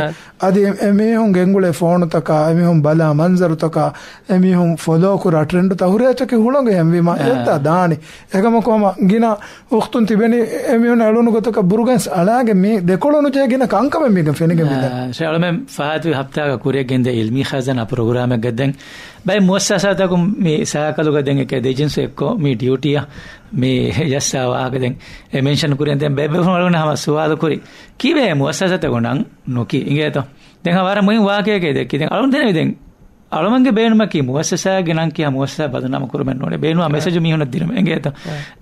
އަދި އެ މީހުން ގެންގުޅޭ ފޯނުތަކާ، އެމީހުން ބަލާ މަންޒަރުތަކާ، އެމީހުން ފޮލޯ ކުރާ ޓްރެންޑުތައް ހުރިހާ އެއްޗަކީ ހުޅަނގަ ހެންވީމާ އެއްތާ ދާނީ. އެކަމަކު ހަމަ ގިނަ އުޚްތުން ތިބެނީ އެމީހުން އެޅުނު ގޮތަކަށް ބުރުގަން އަޅާގެ މީ ދެކޮޅު ނުޖެހޭ ގިނަ ކަންކަމެއް މީގަ ފެނިގެން މިދަނީ. އަޅަމެން ފަހަތުވި ހަފްތާގަ ކުރިއަށް ގެންދޭ އިލްމީ ޚަޒާނާ ޕްރޮގްރާމެއްގަ ދެން ބައެއް މުއައްސަސާތަކުން މި ސައިކަލުގަ ދެން އެކޭ ދެޖިންސު އެއްކޮށް މި ޑިއުޓީއަށް މި ޖައްސާ ވާހަކަ ދެން އެ މެންޝަން ކުރިއަށް ދެން ބައެއް ބޭފުޅުން އަޅުގަނޑަށް ހަމަ ސުވާލު ކުރި ކީއްވެ މުއައްސަސާތަކު ނަން ނުކީ އިނގޭތޯ؟ ދެން ހަމަ ވަރަށް މުހިންމު ވާހަކައެކޭ ދެއްކި. ދެން އަޅުގަނޑު ދެންނެވި ދެން އަޅުމެންގެ ބޭނުމަކީ މުއައްސަސާގެ ނަން ކިޔާ މުއައްސަސާ ބަދުނާމު ކުރުމެއް ނޫނޭ. ބޭނުމާ މެސެޖު މީހުންނަށް ދިނުމެއް އިނގޭތޯ؟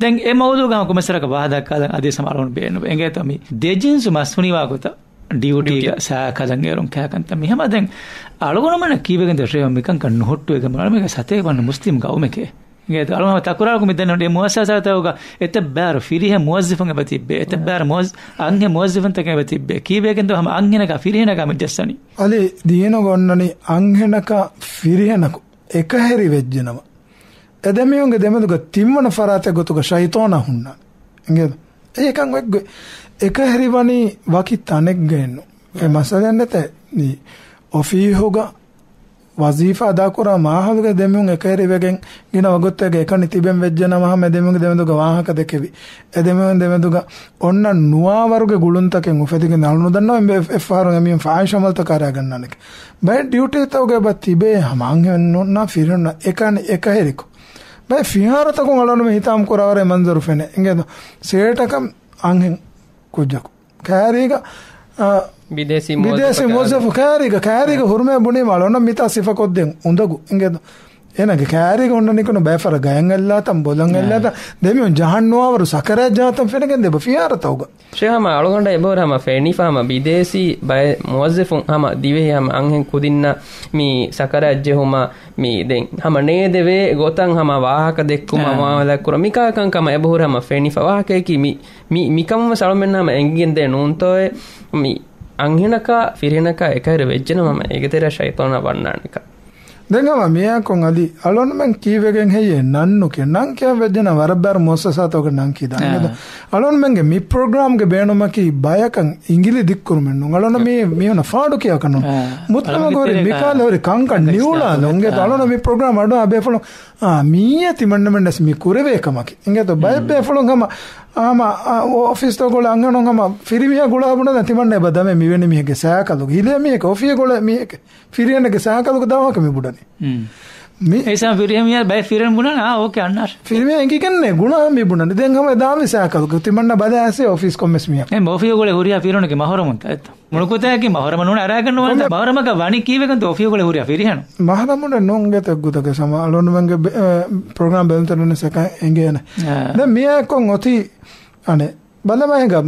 ދެން އެ މައުޟޫގަ ހަމަ ކޮމެސްރަކަށް ވާހަކަ ދައްކާލަން އަދިވެސް ހަމަ އަޅުގަނޑު ބޭނުމެއް އިނގޭތޯ؟ މި ދެޖިންސު މަސް ހުނިވާ ގޮތަށް ޑިއުޓީގަ ސައިކަލަށް އޭރުން ކާކަންތަ މި ހަމަ ދެން އަޅުގަނޑުމެންނަށް ކީއްވެގެންދޯ ޝޭހް މިކަންކަން ނުހުއްޓުވެގެން އަޅުމެންގެ ސަތޭކަ ވަން މުސްލިމް ގައުމެކޭ. އިނގޭތޯ؟ އަޅުގަނޑު ތަކުރާރުކޮށް މި ދެންނެވި މުއައްސަސާތަކުގަ އެތައް ބާރު ފިރިހެން މުވައްޒިފުން އެބަ ތިއްބޭ، އެތައް ބާރު މުވައްޒ-، އަންހެން މުވައްޒިފުންތަކެއް އެބަ ތިއްބޭ. ކީއްވެގެންދޯ ހަމަ އަންހެނަކާ ފިރިހެނަކާ މި ޖައްސަނީ؟ އަލި ދީނުގަ އޮންނަނީ އަންހެނަކާ ފިރިހެނަކު އެކަހެރި ވެއްޖެނަމަ، އެ ދެމީހުންގެ ދެމެދުގަ ތިންވަނަ ފަރާތެއް ގޮތުގަ ޝައިޠާނާ ހުންނާނެ. އިނގޭތޯ؟ އެކަން އެއްގޮތް އެކަހެރިވަނީ ވަކި ތަނެއްގައެއްނު. އެ މައްސަލައެއް ނެތޭ. މި އޮފީހުގަ ވަޒީފާ އަދާކުރާ މާހައުލުގަ ދެމީހުން އެކަހެރިވެގެން ގިނަ ވަގުތެއްގަ އެކަނި ތިބެން ވެއްޖެނަމަ ހަމަ އެ ދެމީހުންގެ ދެމެދުގަ ވާހަކަ ދެކެވި. އެ ދެމީހުން ދެމެދުގަ އޮންނަ ނުވާވަރުގެ ގުޅުންތަކެއް އުފެދިގެން އަޅުނުދަންނަވަން އެއް ފަހަރު އެމީހުން ފާހިޝް އަމަލުތަކާ ރާގަންނާނެ. ބައެއް ޑިއުޓީތަކުގަ އެބަ ތިބޭ ހަމަ އަންހެނުންނާ ފިރިހެނުންނާ އެކަނި އެކަހެރިކޮށް. ބައެއް ފިހާރަތަކުން އަޅުނު މި ހިތާމަ ކުރާވަރެއް މަންޒަރު ފެނޭ. އިނގޭތޯ؟ ސޭޓަކަށް އަންހެން ކުއްޖަކު. ކައިރީގަ، އާ، ބިދޭސީ ބިދޭސީ މުވައްޒަފު މުވައްޒަފު ކައިރީގަ، ކައިރީގަ ހުރުމަޔަށް ބުނީމަ އަޅުނަށް މިތާ ސިފަކޮށްދޭން އުނދަގޫ އިނގޭތޯ. އޭނާގެ ކައިރީގަ ހުންނަނީކުނު ބައެއް ފަހަރަށް ގަޔަށް އެއްލާތަން، ބޮލަށް އެއްލާތަން، ދެމީހުން ޖަހަން ނުވާވަރު ސަކަރާތް ޖަހާތަން ފެނިގެން ދޭ ފިހާރަތަކުގަ. ޝޭހް ހަމަ އަޅުގަނޑަށް އެބަހުރި ހަމަ ފެނިފަ ހަމަ ބިދޭސީ ބައެއް މުވައްޒަފުން ހަމަ ދިވެހި ހަމަ އަންހެން ކުދިންނަށް މި ސަކަރާތް ޖެހުމަށް މި ދެން ހަމަ ނޭދެވޭ ގޮތަށް ހަމަ ވާހަކަ ދެއްކުމަށް އާ. މުއާމަލާތް ކުރަން މިކާ ކަންކަމަށް އެބަހުރި ހަމަ ފެނިފަ ވާހަކަޔަކީ މި މި، މިކަމުން ވެސް އަޅުމެންނަށް ހަމަ އެނގިގެންދޭ ނޫންތޯއޭ؟ މި އަންހެނަކާ ފިރިހެނަކާ އެކަހެރި ވެއްޖެނަމަ ހަމަ އޭގެ ތެރެއަށް ޝައިޠާނާ ވަންނާނެކަން. ދެން ހަމަ މިއާކޮށް އަލި އަޅުންމެން ކީއްވެގެން ހެއްޔޭ ނަން ނުކިޔަން؟ ނަން ކިޔަން ވެއްޖެނަމަ ވަރަށް ބާރު މުއައްސަސާތަކުގެ ނަން ކިދާ. އާ. އިނގޭތޯ؟ އަޅުންމެންގެ މި ޕްރޮގްރާމްގެ ބޭނުމަކީ ބަޔަކަށް އިނގިލި ދިއްކުރުމެއް ނޫން. އަޅުން މީ، މީހުންނަށް ފާޑު ކިޔާކަށް ނޫން. އާ. މުޖްތަމަޢުގަ ހުރި އަޅުން މިކަހަލަ ހުރި ކަންކަން ކަންކަން ނިއުޅާލުން. އިސްލާހު އިނގޭތޯ؟ އާ. އަޅުން މި ޕްރޮގްރާމް އަޑު އާ ބޭފުޅުން އާ، މިއީ ތިމަންނަމެންނަސް މި ކުރެވޭ ކަމަކީ. އިނގޭތޯ؟ ބައެއް ބޭފުޅުން ހަމަ، ހަމަ، އާ، އޮ-، އޮފީސްތަކުގަ އަންހެނުން ހަމަ ފިރިމީހާ ގުޅާ ބުނަން ތިމަންނަ އެބަ ދަމޭ މިވެނި މީހެއްގެ ސައިކަލުގަ. ހިލޭ މީހެއްގެ އޮފީހަށް ގުޅޭ މީހެއްގެ ފިރިހެނެއްގެ ސައިކަލުގަ ދާ ވާހަކަ މި ބުނަނީ. މި އެއްސާ ފިރިހެން މީހާ ބައެއް ފިރިހެން ބުނަން، އާ، އޯކޭ، އަންނާށޭ. ފިރިމީހާ އެނގިގެންނޭ ގުޅާ މި ބުނަނީ. ދެން ހަމަ ދާ މި ސައިކަލުގަ ތިމަންނަ ބަލާ އެއްސޭ އޮފީސް ކޮންމެސް މީހަކު. އެ އޮފީހުގަ ހުރިހާ ފިރިހެނުންގެ މަހުރަމުންތައް އެއްތޯ؟ މުޅުކުތައް އެކި މަހުރަމަ ނޫން އަރާގަންނުވާނެ. ކޮންމެ މަހުރަމަކަށް ވަނީ ކީއްވެގެންތޯ އޮފީހުގަ ހުރިހާ ފިރިހެނުން؟ މަހުރަމުން ނޫން އިނގޭތޯ އެއްގޮތަކަށް ސަމާ އަޅުންމެންގެ ބެ-، އެ، ޕްރޮގްރާމް ބެލުންތެރިން ސަކަ އެނގޭނެ. އާ. ދެން މިއާއެކު އޮތީ އަނެއް ބަލަމާހިގަ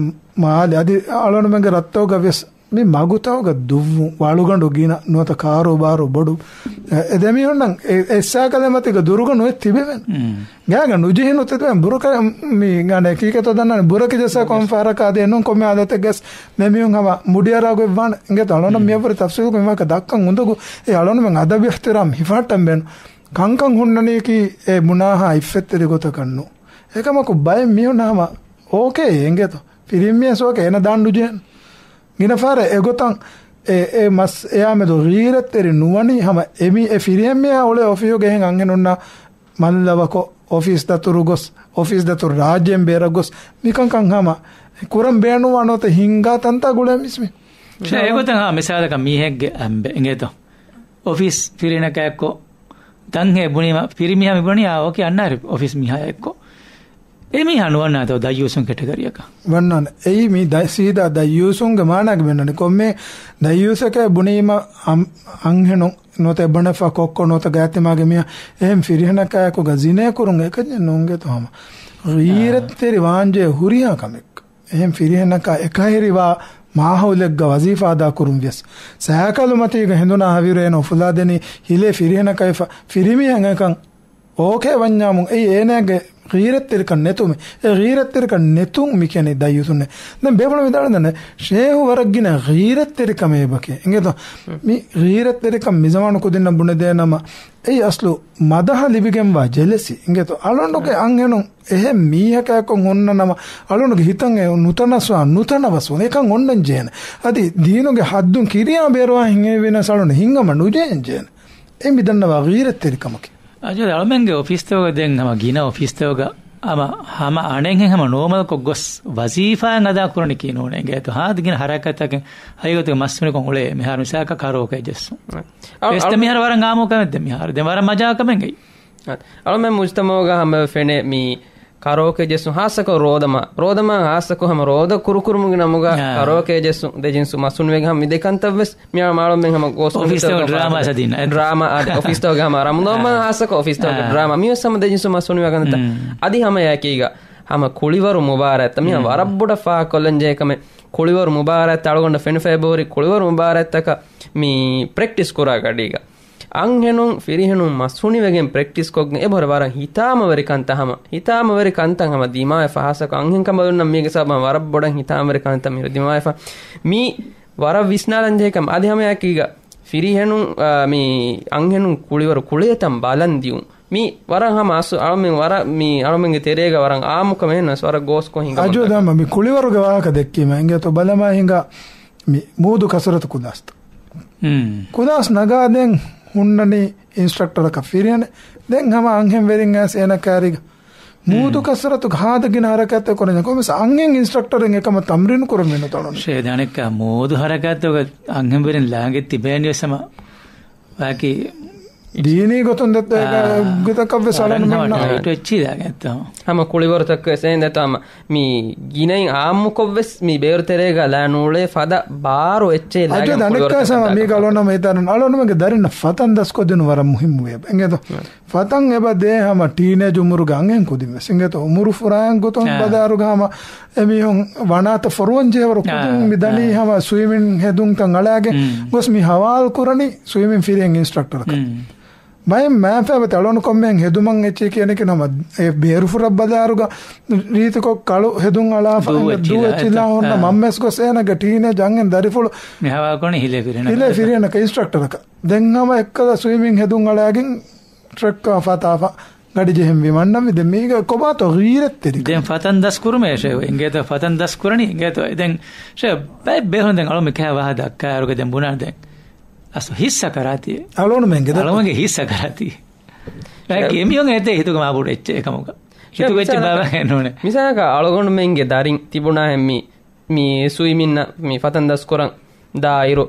މާލެ އަދި އަޅުންމެންގެ ރަށްތަކުގަ ވެސް މި މަގުތަކުގަ ދުއްވުން ވަޅުގަނޑު ގިނަ ނުވަތަ ކާރޫބާރޫ ބޮޑު އެ، އެ ދެމީހުންނަށް އެ، އެއްސާކަލެ މަތީގަ ދުރުގަ ނުވެ ތިބެވެން. ގާގަ ނުޖެހި ނުތެދުވެން ބުރަކަ މި ގާނެ ކީކޭތޯ ދަންނަން ބުރަކި ޖައްސާ ކޮން ފަހަރަކަށް އަދި އެނޫން ކޮންމެ އާދަތެއްގަސް މި މީހުން ހަމަ މުޑިއަރާ ގޮތް ވާނެ. އިނގޭތޯ އަޅުން މިއަށްވުރެ ތަފްސީލުގަ މިވާކަ ދައްކަން އުނދަގޫ އެ އަޅުންމެން އަދަބު އިޙްތިރާމް ހިފަހައްޓަން ބޭނު. ކަންކަން ހުންނަނީކީ އެ މުނާހާ އިއްފަތްތެރި ގޮތަކަށް ނޫ. އެކަމަކު ބައެއް މީހުން ހަމަ އޯކޭ އިނގޭތޯ. ފިރިމީހަސް އޯކޭ އޭނަ ދާން ނުޖެހޭނެ. ގިނަ ފަހަރެއް އެގޮތަށް އެ، އެ މަސް އެއާމެދު ޣީރަތްތެރި ނުވަނީ ހަމަ އެމީ އެ ފިރިހެންމީހާ އުޅޭ އޮފީހުގެ އެހެން އަންހެނުންނާ މަންލަވަކޮށް، އޮފީސް ދަތުރު ގޮސް، އޮފީސް ދަތުރު ރާއްޖޭން ބޭރަށް ގޮސް، މިކަންކަން ހަމަ ކުރަން ބޭނުންވާ ނުވަތަ ހިންގާ ތަންތާ ގުޅޭ މިސްމި. އެގޮތަށް ހަމަ މިސާލަކަށް މީހެއްގެ އަނބެއް އިނގޭތޯ. އޮފީސް ފިރިހެނަކާ އެއްކޮށް ތަންހޭ ބުނީމަ ފިރިމީހާ މި ބުނަނީ އާ އޯކޭ އަންނާރެ އޮފީސް މީހާ އެއްކޮށް. އެމީހާ ނުވަންނާތޯ ދައްޔޫސުން ކެޓަގަރީއަކަށް؟ ވަންނާނެ. އެއީ މީ ދަ-، ސީދާ ދައްޔޫސުންގެ މާނާގެ ބެންނަނީ. ކޮންމެ ދައްޔޫސަކަށް ބުނީމަ އަން-، އަންހެނުން ނުވަތަ އެބަނެފަ ކޮއްކޮ ނުވަތަ ގާތްތިމާގެ މީހާ އެހެން ފިރިހެނަކާއެކުގަ ޒިނޭ ކުރުން އެކަންޏެއް ނޫންގޭތޯ ހަމަ. ޣީރަތްތެރި ވާންޖެހޭ ހުރިހާ ކަމެއް. އެހެން ފިރިހެނަކާ އެކަހެރިވާ މާހައުލެއްގަ ވަޒީފާ އަދާކުރުން ވިޔަސް، ސައިކަލު މަތީގަ ހެނދުނާ ހަވީރު އޭނަ އުފުލާދެނީ ހިލޭ ފިރިހެނަކަށް އެފަ ފިރިމީހެއް އެކަން އޯކޭ ވަންޏާމުން އެއީ އޭނާގެ ޣީރަތްތެރިކަން ނެތުމެއް. އެ ޣީރަތްތެރިކަން ނެތުން މި ކިޔަނީ ދައްޔޫސުންނޭ. ދެން ބޭފުޅުން ވިދާޅުވިދާނެ، ޝޭހު ވަރަށް ގިނަ ޣީރަތްތެރިކަމެއް އެބަކޭ. އިނގޭތޯ؟ މި ޣީރަތްތެރިކަން މި ޒަމާނު ކުދިންނަށް ބުނެދޭ ނަމަ، އެއީ އަސްލު މަދަހަ ލިބިގެންވާ ޖެލެސީ. އިނގޭތޯ؟ އަޅުގަނޑުގެ އަންހެނުން އެހެން މީހަކާއެކު ހުންނަ ނަމަ، އަޅުގަނޑުގެ ހިތަށް އެ ނުތަނަސްވާ، ނުތަނަވަސްވުން އެކަން އޮންނަން ޖޭނެ. އަދި ދީނުގެ ހައްދުން ކިރިޔާ ބޭރުވާ ހިނގެވީނަސް އަޅުގަނޑު ހިނގަމަ ނުޖޭން ޖޭނެ. އެ މިދަންނަވާ ޣީރަތްތެރިކަމަކީ. އަޖަލް އަޅުމެންގެ އޮފީސްތަކުގަ ދެން ހަމަ ގިނަ އޮފީސްތަކުގަ ހަމަ، ހަމަ އަނެއްހެން ހަމަ ނޯމަލްކޮށް ގޮސް ވަޒީފާއެއް އަދާ ކުރަނީކީ ނޫނޭ. އިނގޭތޯ؟ ހާދަ ގިނަ ހަރަކާތްތަކެއް ހަގީގަތުގަ މަސްތުނިކޮށް އުޅޭ މިހާރު މިސާލަކަށް ކަރޯކޭ ޖެއްސުން. އަޅު-، އެސް ދެ އަޅު-، މިހާރު ވަރަށް އާއްމު ކަމެއް ދެ މިހާރު. ދެން ވަރަށް މަޖާ ކަމެއް ގަތް. އަޅުމެން މުޖްތަމަޢުގަ ހަމަ ފެނޭ މި ކަރޯކޭ ޖެއްސުން ހާއްސަކޮށް ރޯދަމާ، ރޯދަމާ ހާއްސަކޮށް ހަމަ ރޯދަ ކުރުކުރުމުގެ ނަމުގަ އާ. ކަރޯކޭ ޖެއްސުން ދެ ޖިންސު މަސް ހުންނެވިގެން ހަމަ މި ދެ ކަންތައް ވެސް މި އަޅުމެން ހަމަ ގޯސް އޮފީސްތަކުގަ ޑްރާމާ ސަދީން އެ ޑްރާމާ އާ، އޮފީސްތަކުގަ ހަމަ ރަމަޟާން މަހަށް އާ. ހާއްސަކޮށް އޮފީސްތަކުގެ އާ. ޑްރާމާ މިވެސް ހަމަ ދެ ޖިންސު މަސް ހުންނެވިގެންތަ. މް. އަދި ހަމަ އެއަކީގަ ހަމަ ކުޅިވަރު މުބާރާތްތައް މިހާ މް. ވަރަށް ބޮޑަށް ފާހަގަކޮށްލަން ޖެހޭ ކަމެއް. ކުޅިވަރު މުބާރާތްތައް އަޅުގަނޑަށް ފެނިފައި ބޯރި ކުޅިވަރު މުބާރާތްތަކަށް މި ޕްރެކްޓިސް ކުރާ ގަޑީގަ. އަންހެނުން ފިރިހެނުން މަސް ހުނިވެގެން ޕްރެކްޓިސް ކޮށްގެން އެބަހުރި ވަރަށް ހިތާމަވެރި ކަންތައް ހަމަ، ހިތާމަވެރި ކަންތައް ހަމަ ދިމާވެފަ ހާއްސަކޮށް އަންހެން ކަނބަލުންނަށް މީގެ ސަބަބުން ވަރަށް ބޮޑަށް ހިތާމަވެރި ކަންތައް މިހިރު ދިމާވެފަ. މީ ވަރަށް ވިސްނާލަން ޖެހޭ ކަމެއް. އަދި ހަމައެކީގަ ފިރިހެނުން، އާ، މި އަންހެނުން ކުޅިވަރު ކުޅޭތަން ބަލަން ދިއުން. މި ވަރަށް ހަމަ އަސް-، އަޅުމެން ވަރަށް މި އަޅުމެންގެ ތެރޭގަ ވަރަށް އާއްމު ކަމެއް ނަސް ވަރަށް ގޯސްކޮށް ހިނގަމުން އަޖޯ ދާމަ މި ކުޅިވަރުގެ ވާހަކަ ދެއްކީމަ އިނގޭތޯ ބަލަމާ ހިނގާ މި މޫދު ކަސްރަތު ކުދާސްތަ. މް. ކުދާސް ނަގާދޭން ހުންނަނީ އިންސްޓްރަކްޓަރަކަށް ފިރިހެނެއް. ދެން ހަމަ އަންހެން ވެރިން އައިސް އޭނަ ކާރީގަ މޫދު މް. ކަސްރަތުގެ ހާދަ ގިނަ ހަރަކާތްތައް ކުރަން ކޮންމެސް އަންހެން އިންސްޓްރަކްޓަރެއް އެކަމަށް ތަމްރީނު ކުރަން މިނުތަޅުން. ޝޭދާނެއްކާ މޫދު ހަރަކާތުގަ އަންހެން ވެރިން ލާނގެ ތިބޭނީ ވެސް ހަމަ ވާކީ ދީނީ ގޮތުން ދެއްތޯ އާ، ގޮތަކަށް ވެސް އަޅަން ހަމަ ހުންނާ. ޓައިޓް ވެއްޗި ލާގެންތޯ. ހަމަ ކުޅިވަރުތަކަށް ވެސް އެހެން ދެއްތޯ ހަމަ މި ގިނައިން އާއްމުކޮށް ވެސް މި ބޭރު ތެރޭގަ ލާ ނޫޅޭ ފަދަ ބާރު އެއްޗެއް އަޖޯ ލާގެން ދަނެއްކާ ކުޅިވަރު ސަމަ މީގަ އަޅުނަމަ ހިތާރުން އަޅުނަމަގެ ދަރިންނަށް ފަތަން ދަސްކޮށްދިނު ވަރަށް މުހިއްމުވޭ. އެނގޭތޯ؟ އަ. ފަތަން އެބަ ދޭ ހަމަ ޓީނޭޖް އުމުރުގަ އަންހެން ކުދިން ވެސް. އެނގޭތޯ؟ އުމުރު ފުރާން ގޮތުން އާ. ބަދާރުގަ ހަމަ އެމީހުން ވަނާތަ ފޮރުވަން ޖެހޭވަރު ކުދިން އާ. މި ދަނީ އާ. ހަމަ ސުއިމިން ހެދުންތައް އަޅާގެން މް. ގޮސް މި ހަވާލު ކުރަނީ ސުއިމިން ފިރިހެން އިންސްޓްރަކްޓަރަކަށް. މް. ބައެއް މާފައިބަތި އަޅުނު ކޮންމެހެން ހެދުމަށް އެއްޗެއް ކިޔަނެކިން ހަމަ އެ ބޭރުފުރަށް ބަލާރުގަ ރީތިކޮށް ކަޅު ހެދުން އަޅާފަ ދޫ އެނގެ އެއްޗިލާ ދޫ އެއްޗިލާ އެތަ. ހުންނަ އާ. މަންމަސް ގޮސް އޭނަގެ ޓީނޭޖް އަންހެން ދަރިފުޅު މި ހަވާ ކުރަނީ ހިލޭ ފިރިހެނަކަށް. ހިލޭ ފިރިހެނަކަށް އިންސްޓްރަކްޓަރަކަށް. ދެން ހަމަ އެއްކަލަ ސުއިމިން ހެދުން އަޅާގެން ޓްރެކް ފަތާފަ ގަޑި ޖެހެން ވިމަންނަން ވި ދެން މީގަ ކޮބާތޯ ޣީރަތްތެރި. ދެން ފަތަން ދަސް ކުރުމޭ ޝޭ އިނގޭތޯ ފަތަން ދަސް ކުރަނީ އިނގޭތޯ ދެން ޝޭ ބައެއް ބޭހުން ދެން އަޅު މިކަހަ ވާހަ ދައްކާއިރުގަ ދެން ބުނާ ދެން އަސް ހިއްސަ ކަރާތީ. އަޅުނުމެންގެ ދައްކަ. އަޅުމެންގެ ހިއްސަ ކަރާތީ. އެ އެ މިހުން އެތޭ ހިތުގަ މާ ބޮޑު އެއްޗެއް އެކަމުގަ. ހިތުގަ އެއްޗެއް މިސާލަކަށް، ބާވާ ނޫނެ. މިސާލަކަށް އަޅުގަނޑުމެންގެ ދަރިން ތިބުނާހެން މި، މި ސުއިމިންނަށް މި ފަތަން ދަސްކުރަން ދާއިރު،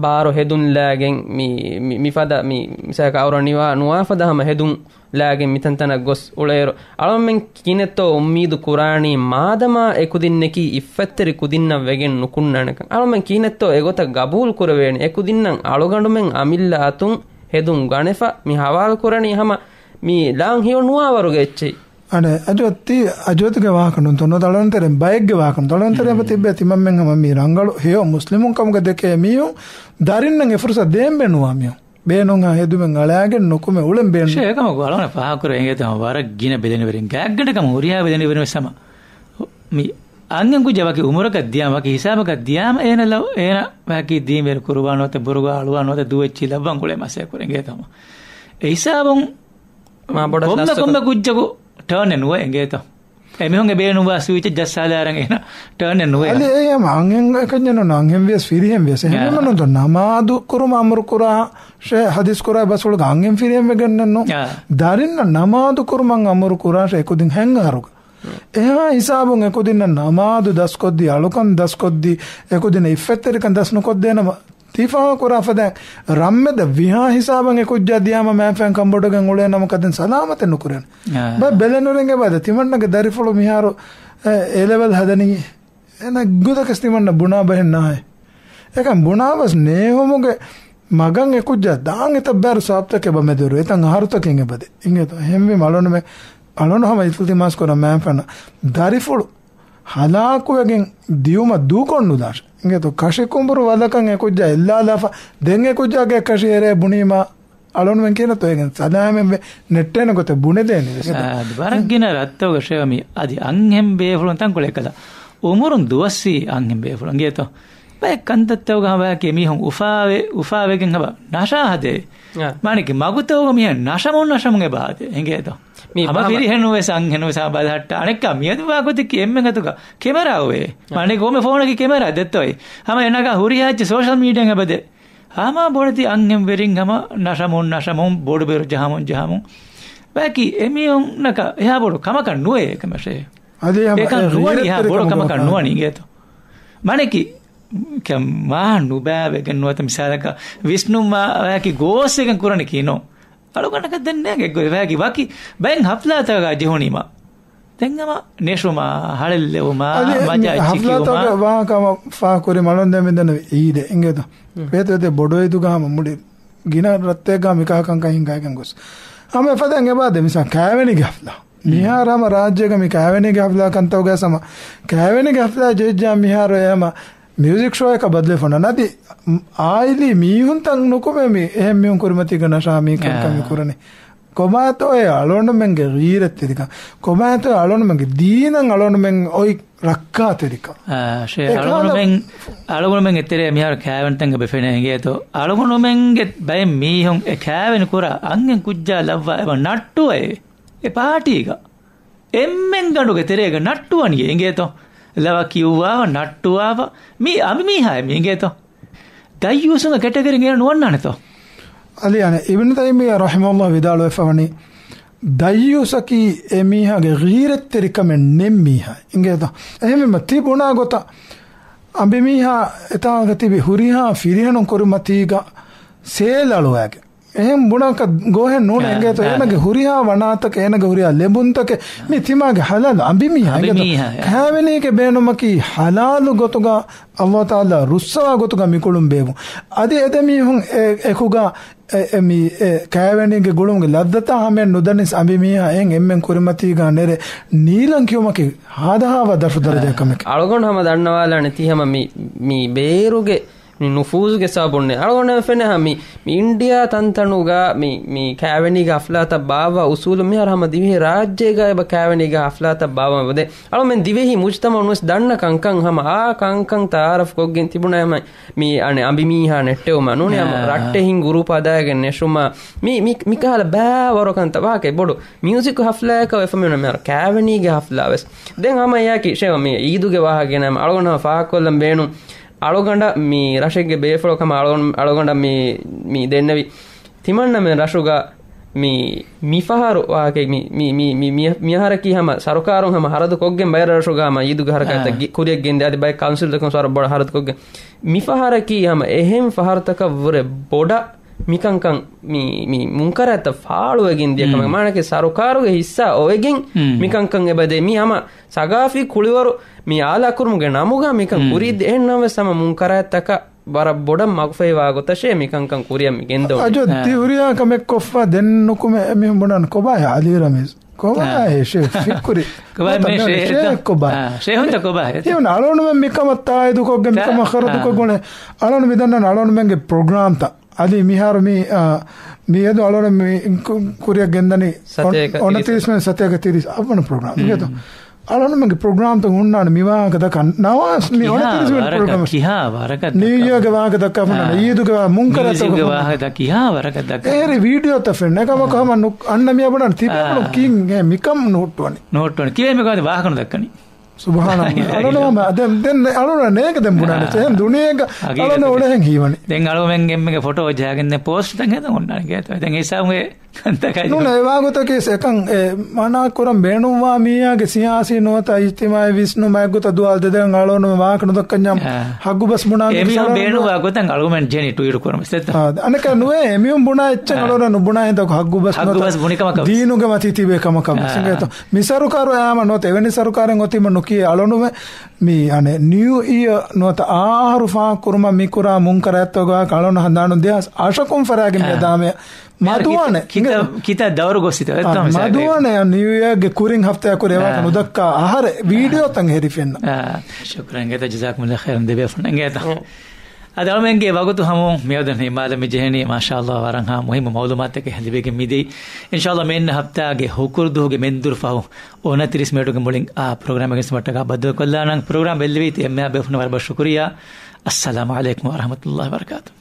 ބާރު ހެދުން ލާގެން މި، މި، މި ފަދަ މި، މިސާލަކަށް އައުރަ ނިވާ ނުވާ ފަދަ ހަމަ ހެދުން ލާގެން މިތަންތަނަށް ގޮސް އުޅޭއިރު، އަޅަމެން ކިހިނެއްތޯ އުއްމީދު ކުރާނީ މާދަމާ އެކުދިންނަކީ އިއްފަތްތެރި ކުދިންނަށް ވެގެން ނުކުންނާނެކަން. އަޅަމެން ކިހިނެއްތޯ އެގޮތަށް ގަބޫލު ކުރެވޭނެ. އެކުދިންނަށް އަޅުގަނޑުމެން އަމިއްލަ އަތުން ހެދުން ގަނެފަ މި ހަވާލު ކުރަނީ ހަމަ މި ލާން ހެޔޮ ނުވާވަރުގެ އެއްޗެއް. އަނެއް އަޖޯ ތި އަޖޯތުގެ ވާހަކަ ނޫންތޯ ނުވަތަ އަޅުންތެރެ ބައެއްގެ ވާހަކަ ނޫންތޯ އަޅުންތެރެ އެބަ ތިއްބެ ތިމަންމެން ހަމަ މި ރަނގަޅު ހެޔޮ މުސްލިމުން ކަމުގަ ދެކޭ މީހުން ދަރިންނަށް އެ ފުރުސަ ދޭން ބޭނުވާ މީހުން. ބޭނުންހާ ހެދުމެއް އަޅާގެން ނުކުމެ އުޅެން ބޭނުން. ޝޭ އެކަމަކު އަޅުގަނޑަށް ފާހަގަކުރެވޭ އިނގޭތަ ވަރަށް ގިނަ ބެލެނިވެރިން ގާތްގަނޑަކަށް ހުރިހާ ބެލެނިވެރިން ވެސް ހަމަ މި އަންހެން ކުއްޖާ ވަކި އުމުރަކަށް ދިޔާ ވަކި ހިސާބަކަށް ދިޔާމަ އޭނަ ލަ-، އޭނަ ވަކި ދީންވެރި ކުރުވާ ނުވަތަ ބުރުގާ އަޅުވާ ނުވަތަ ދޫ އެއްޗި ލައްވަން ގުޅޭ މަސޭ ކުރެނގޭތަ ހަމަ. އެ ހިސާބުން މާ ބޮޑަށް ކޮންމެ ލަސް ކޮންމެ ކުއްޖަކު ޓާނެއް ނުވެ އެނގޭތަ. އެމީހުންގެ ބޭނުންވާ ސުއިޗެއް ޖައްސާލާރަން އޭނަ ޓާނެއް ނުވެ. އަލި އެ އަންހެން އެކަންޏެއް ނޫން އަންހެން ވިޔަސް ފިރިހެން ވިޔަސް. އެހެންވީމަ ނުވަތަ ނަމާދު ކުރުމަށް އަމުރު ކުރާ ޝޭ ހަދީސް ކުރާ ބަސްފުޅުގަ އަންހެން ފިރިހެން ވެގެންނެއް ނޫން. އާ. ދަރިންނަށް ނަމާދު ކުރުމަށް އަމުރު ކުރާ ޝޭ އެކުދިން ހެން އަހަރުގަ. އެހާ ހިސާބުން އެކުދިންނަށް ނަމާދު ދަސްކޮށްދީ، އަޅުކަން ދަސްކޮށްދީ، އެކުދިންނަށް އިއްފަތްތެރިކަން ދަސް ނުކޮށްދޭނަމަ، ތި ފާހަގަކުރާ ފަދައިން ރަންމެދަށް ވިހާ ހިސާބަށް އެކުއްޖާ ދިޔާމަ މާފައިން ކަންބޮޑުވެގެން އުޅޭނަމަ ކަދިން ސަލާމަތެއް ނުކުރޭނެ. އާ. ބައެއް ބެލެނިވެރިން އެބަ ދެ ތިމަންނަގެ ދަރިފުޅު މިހާރު، އެ، އޭ ލެވެލް ހަދަނީ. އޭނަ ގުދަކަސް ތިމަންނަ ބުނާ ބަހެއް ނާހެ. އެކަން ބުނާވެސް ނޭހުމުގެ މަގަށް އެކުއްޖާ ދާން އެތައް ބޭރު ސަބަބުތަކެއް އެބަ މެދުވެރު އެތައް އަހަރުތަކެއް އެބަދޭ. އިނގޭތޯ؟ އެހެންވީމަ އަޅުނުމެ، އަޅުނު ހަމަ އިލްތިމާސް ކުރަން މާފަނަ ދަރިފުޅު ހަލާކުވެގެން ދިޔުމަށް ދޫކޮށްނުލާށެ. އިނގޭތޯ؟ ކަށިކުނބުރު ވަލަކަށް އެކުއްޖާ އެއްލާލާފަ ދެން އެކުއްޖާގެ ކަށި އެރޭ ބުނީމާ އަޅުންމެން ކިޔަން ތޯ އޭގެން ސަލާމަތްވެ ނެއްޓޭނެ ގޮތެއް ބުނެދޭނެ ވެސް. އާ، ވަރަށް ގިނަ ރަށްތަކުގަ ޝޭވަ މި އަދި އަންހެން ބޭފުޅުން ތަންކޮޅެއް ކަލާ. އުމުރުން ދުވަސްވީ އަންހެން ބޭފުޅުން އިނގޭތޯ. ބައެއް ކަންތައްތަކުގަ ހަމަ ބަޔަކީ މީހުން އުފާވެ، އުފާވެގެން ހަމަ ނަޝާ ހަދޭ. އާ. މާނައަކީ މަގުތަކުގަ މީހެއް ނަޝަމުން ނަޝަމުން އެބަ ހަދޭ. އިނގޭތޯ. މީ ހަމަ ބާ- ފިރިހެނުން ވެސް އަންހެނުން ވެސް ހަމަ ބަލަހައްޓާ. އަނެއްކާ މިއަދު ވާގޮތަކީ އެންމެން އަތުގަ ކެމެރާ އޮވޭ. އާ. މާނައަކީ ކޮންމެ ފޯނަކީ ކެމެރާ ދެއްތޯއި. ހަމަ އެނަގާ ހުރިހާ އެއްޗެއް ސޯޝަލް މީޑިއާއިން އެބަދޭ. ހަމަ ބޮޑެތި އަންހެން ވެރިން ހަމަ ނަށަމުން ނަށަމުން ބޮޑުބެރު ޖަހަމުން ޖަހަމުން. ބަޔަކީ އެމީހުންނަކަށް އެހާ ބޮޑު ކަމަކަށް ނުވޭ އެކަމަށޭ. އަދި ހަމަ އެކަން އެ ނުވަނީ އެހާ ބޮޑު ކަމަކަށް ނުވަނީ އިނގޭތޯ. މާނައަކީ ކަމާ ނުބައިވެގެން ނުވަތަ މިސާލަކަށް ވިސްނުން މާ ބަޔަކީ ގޯސްވެގެން ކުރަނީ ކީ ނޯ. އަޅުގަނޑަކަށް ދެން ނޭނގެ އެއްގޮތް ވަކި ބައެއް ހަފްލާތަކަށް ޖެހުނީމަ. ދެން ހަމަ ނެށުމާ، ހަޅެއްލެވުމާ، އަދި މި މަޖާ އެއްޗިކިވުމާ. ހަފްލާތަކަށް ވާހަކަ ހަމަ ފާހަގަކުރި މަޅުން ދެމިދަން އީދެއް އިނގޭތަ؟ ބޭތު އެތެ ބޮޑު އީދުގަ ހަމަ މުޅި ގިނަ ރައްތެއްގަ މިކާކަންކަން ހިނގައިގެން ގޮސް. ހަމަ އެފަދައިން އެބަދޭ މިސާ ކައިވެނީގެ ހަފްލާ. މިހާރު ހަމަ ރާއްޖޭގަ މި ކައިވެނީގެ ހަފްލާ ކަންތައްގަ ހަމަ ކައިވެނީގެ ހަފްލާ ޖެހިއްޖާ މިހާރު އެ ހަމަ މިއުޒިކް ޝޯއަކަށް ބަދަލުވެފަ ނަދި އާއިލީ މީހުންތައް ނުކުމެ މި އެހެން މީހުން ކުރިމަތީގަ ނަޝާ މީ ކަންކަން މި ކުރަނީ. ކޮބާތޯ އެ އަޅުގަނޑުމެންގެ ޣީރަތްތެރިކަން؟ ކޮބާތޯ އެ އަޅުގަނޑުމެންގެ ދީނަށް އަޅުގަނޑުމެން އޮތް ރައްކާތެރިކަން؟ އާ، ޝޭ، އެކަހަލަ އަޅުގަނޑުމެން، އަޅުގަނޑުމެންގެ ތެރޭ މިހާރު ކައިވެނިތަންގަ ބެފެނޭ އިނގޭތޯ. އަޅުގަނޑުމެންގެ ބައެއް މީހުން އެ ކައިވެނި ކުރާ އަންހެން ކުއްޖާ ލައްވާ އެބަ ނައްޓުވައޭ. އެ ޕާޓީގަ. އެންމެންގަނޑުގެ ތެރޭގަ ނައްޓުވަނީ އިނގޭތޯ. ލަވަ ކިޔުއްވާފަ ނައްޓުވާފަ. މީ އަނބިމީހާއެއް މީ އިނގޭތޯ. ދައްޔޫސުންގެ ކެޓަގަރީން އޭނަ ނުވަންނާނެތޯ. އަދި އަނެއް އިބްނު ތައިމިއްޔާ ރަޙިމަހުﷲ ވިދާޅުވެފަވަނީ، ދައްޔޫސަކީ އެ މީހާގެ ޣީރަތްތެރިކަމެއް ނެތް މީހާ އިނގޭތޯ. އެހެންވީމަ ތި ބުނާ ގޮތަށް އަނބިމީހާ އެތާނގަ ތިބި ހުރިހާ ފިރިހެނުން ކުރިމަތީގަ ސޭލް އަޅުވައިގެން. އެހެން ބުނާކަށް ގޯހެއް ނޫނޭ އާ، އިނގޭތޯ. އާ. އޭނަގެ ހުރިހާ ވަނާތަކެއް، އޭނަގެ ހުރިހާ ލެބުންތަކެއް މީ ތިމާގެ ހަލާލު އަނބިމީހާ އިނގޭތޯ. އަނބިމީހާ، އާ. ކައިވެނީގެ ބޭނުމަކީ ހަލާލު ގޮތުގަ ﷲ ތަޢާލާ ރުއްސަވާ ގޮތުގަ މި ގުޅުން ބޭއްވުން. އަދި އެ ދެ މީހުން އެ، އެކުގަ އެ، އެ މީ، އެ ކައިވެނީގެ ގުޅުމުގެ ލައްޒަތާ ހަމައެއް ނުދަނީސް އަނބިމީހާ އެހެން އެންމެން ކުރިމަތީގަ ނެރެ ނީލަން ކިޔުމަކީ ހާދަހާވާ ދަށު ދަރަޖައެއް ކަމެކޭ. އަޅުގަނޑު ހަމަ ދަންނަވާލާނެ ތީ ހަމަ މި، މި ބޭރުގެ މި ނުފޫޒުގެ ސަބަބުންނޭ. އަޅުގަނޑަށް ފެނޭ ހަމަ މި، މި އިންޑިއާ ތަންތަނުގަ މި، މި ކައިވެނީގެ ހަފްލާތައް ބާއްވާ އުސޫލު މިހާރު ހަމަ ދިވެހި ރާއްޖޭގަ އެބަ ކައިވެނީގެ ހަފްލާތައް ބާއްވަމެވެ. އަޅުމެން ދިވެހި މުޖްތަމަޢުން ވެސް ދަންނަ ކަންކަން ހަމަ އާ ކަންކަން ތަޢާރަފް ކޮށްގެން ތިބުނަމަ މި އަނެއް އަނބިމީހާ ނެއްޓެވުމާ ނޫނީ ހަމަ އާ. ރައްޓެހިން ގުރޫޕް ހަދާގެން ނެށުމާ މި، މި، މިކަހަލަ ބައިވަރު ކަންތައް ވާހަކަ ބޮޑު މިއުޒިކު ހަފްލާއަކަށް ވެފަ މި އޮންނަ މިހާރު ކައިވެނީގެ ހަފްލާ ވެސް. ދެން ހަމަ އެޔާކީ ޝޭވަ މި އީދުގެ ވާހަކަ ގެނައިމަ އަޅުގަނޑަށް ފާހަގަކޮށްލަން ބޭނުން. އަޅުގަނޑަށް މި ރަށެއްގެ ބޭފުޅަކަށް ހަމަ އަޅުގަނޑަށް މި، މި ދެންނެވި ތިމަންނަމެން ރަށުގަ މި، މިފަހަރު ވާހަކަ މި، މި، މި، މި، މި، މި، މިއަހަރަކީ ހަމަ ސަރުކާރުން ހަމަ ހަރަދު ކޮށްގެން ބައެއް ރަށުގަ ހަމަ އީދުގެ ހަރަކާތްތައް އާ. ގި-، ކުރިއަށް ގެންދިޔަ އަދި ބައެއް ކައުންސިލްތަކުން ސަރު ބޮޑަށް ހަރަދު ކޮށްގެން. މިފަހަރަކީ ހަމަ އެހެން ފަހަރުތަކަށް ވުރެ ބޮޑަށް މިކަންކަން މި، މި މުންކަރާތްތައް ފާޅުވެގެން ދިޔަ ކަމެއް. މް. މާނައަކީ ސަރުކާރުގެ ހިއްސާ އޮވެގެން މް. މިކަންކަން އެބަދޭ. މީ ހަމަ ސަގާފީ ކުޅިވަރު މި އާލާކުރުމުގެ ނަމުގަ މިކަން މް. ކުރީ ދެ-، އެހެންނަމަވެސް ހަމަ މުންކަރާތްތަކަށް ވަރަށް ބޮޑަށް މަގުފަހިވާ ގޮތަށޭ މިކަންކަން ކުރިއަށް މި ގެންދަވަނީ. އަޖޯ، އާ. ތި ހުރިހާ ކަމެއް ކޮށްފަ ދެން ނުކުމެ މީހުން ބުނާނެ ކޮބާ އަލީ ރަމީޒް؟ ކޮބާ އާ. އޭ ޝޭ ފިކުރި؟ ކޮބާ މޭ ޝޭ އެއްތަ؟ ކޮބާ؟ އާ، ޝޭހުންތަ ކޮބާ އެއްތަ؟ އެހެން އަޅުގަނޑުމެން މިކަމަށް ތާއީދުކޮށްގެން ތާ-، މިކަމަށް އާ. ޚަރަދުކޮށްގުޅޭ. އަޅުގަނޑު މިދަންނަން އަޅުގަނޑުމެންގެ ޕްރޮގްރާމްތައް. އަދި މިހާރު މި، އާ، މިއަދު އަޅުގަނޑު މި ކު-، ކުރިއަށް ގެންދަނީ ސަތޭކަ އޮނަތިރީސް ތިރީސް. މިނިޓް ސަތޭކަ ތިރީސް އަށްވަނަ ޕްރޮގްރާމް. މް. އިނގޭތޯ؟ އަޅުގަނޑުމެންގެ ޕްރޮގްރާމްތައް ހުންނާނެ މި ވާހަކަ ދައްކަން. ނަވާސް މި ކިހާ އޮނަތިރީސް މިނިޓް ވަރަކަށް، ޕްރޮގްރާމް. ކިހާ ވަރަކަށް ނިއު ދައްކަން. އިޔާގެ ވާހަކަ ދައްކާފަ އާ. ނޫން. އީދުގެ ވާހަކަ. މިއުޒިކްގެ ވާހަކަ ދައްކާ. ކިހާ ވަރަކަށް ދައްކާ. އެހެރީ ވީޑިއޯތައް ފެންނަ. އެކަމަކު އާ. ހަމަ ނު-، އަންނަ މިޔާ ބުނާނެ ތިބޭފުޅުން އާ. ކިހިނެއް މިކަން ނުހުއްޓުވަނީ. ނުހުއްޓުވަނީ. ކިޔޭ މިކަން ވާހަކަ ނުދައްކަނީ. ސުބްޙާނަﷲ. އަޅުގަނޑު ހަމަ އަދެ-، ދެން އަޅުގަނޑު ނޭނގެ ދެން ބުނާނެ. އާ. އެހެން ދުނިޔޭގަ އަޅުގަނޑު އުޅެހެން ހީވަނީ. ދެން އަޅުގަނޑުމެންގެ ފޮޓޯ ޖަހަގެން ދެން ޕޯސްޓް ދަނގެ ދެން އޮންނާނެ ގޭތޯ. ދެން ހިސާބުގެ ނޫން، އެ ވާގޮތަކީ އެކަން އެ މަނާ ކުރަން ބޭނުންވާ މީހާގެ ސިޔާސީ ނުވަތަ އިޖްތިމާޢީ ވިސްނުމާއެއްގޮތަށް ދުވާލު ދެދެން އަޅުގަނޑު ވާހަކަ ނުދައްކަންޏާ އާ. ހައްގުބަސް ބުނާން އެމީހުން ބޭނުންވާ ގޮތަށް އަޅުގަނޑު ޖެނި ޓުވީޓު ކުރަމު ސެއްތަ. އާ، އަނެކާ ނުވޭ، އެމީހުން ބުނާ އެއްޗެއް އާ. އަޅުގަނޑު ނުބުނާ ހިނދަކު ހައްގުބަސް ހައްގުބަސް ނުވަތަ ބުނި ކަމަކަށް ވެސް. ދީނުގެ މަތީ ތިބޭ ކަމަކަށް ވެސް. އާ. އިނގޭތޯ؟ މި ސަރުކާރު އާމަ ނުވަތަ އެވެނި ސަރުކާރެއް އޮތީމަ ނުކިޔޭ އަޅުގަނޑުމެ މި އަނެއް ނިއު އިޔަ ނުވަތަ އާ އަހަރު ފާހަގަ ކުރުމަށް މި ކުރާ މުންކަރާތްތަކާ އަޅުގަނޑު ހަނދާނު ދެހާސް އަށަކުން ފަރާގެ މި އާ. ދާމެ މިހާރު މަދުވާނެ. ކިތަ-، ކިތަ-، ކިތައް ދައުރު ގޮސް އިތަ؟ އާ، އެއްތޯ މިސާލެއް. މަދުވާނެ ނިއު އިޔަރގެ ކުރިން ހަފްތާއަކުރެ އާ. ވާހަކަ ނުދައްކާ އަހަރެއް ވީޑިއޯތައް ހެރިފެންނަ. އާ، ޝުކްރަން އިނގޭތަ، ޖަޒާކުމުﷲ ޚައިރަން ދެބޭފުޅުން އިނގޭތަ. އާ. އަދި އަޅުމެންގެ ވަގުތު ހަމަވުން މިއަދު ހިމާލަ މި ޖެހެނީ، މާޝާﷲ، ވަރަށް ހާ މުހިއްމު މައުލޫމާތެއް ލިބިގެން މިދެއީ. އިންޝާﷲ މި އިންނަ ހަފްތާގެ ހުކުރުދުހުގެ މެންދުރު ފަހު އުނަތިރީސް މިނެޓުގެ މުޅިން އާ ޕްރޮގްރާމް ގެންސުމަށްޓަކާ ބައްދަލުކޮށްލާނަން. ޕްރޮގްރާމް ބެއްލެވީތީ އެންމެހާ ބޭފުޅުންނަށް ވަރަށް ބޮޑަށް ޝުކުރިއްޔާ. އައްސަލާމު ޢަލައިކުމް ވަރަޙްމަތުﷲ ވަބަރަކާތު.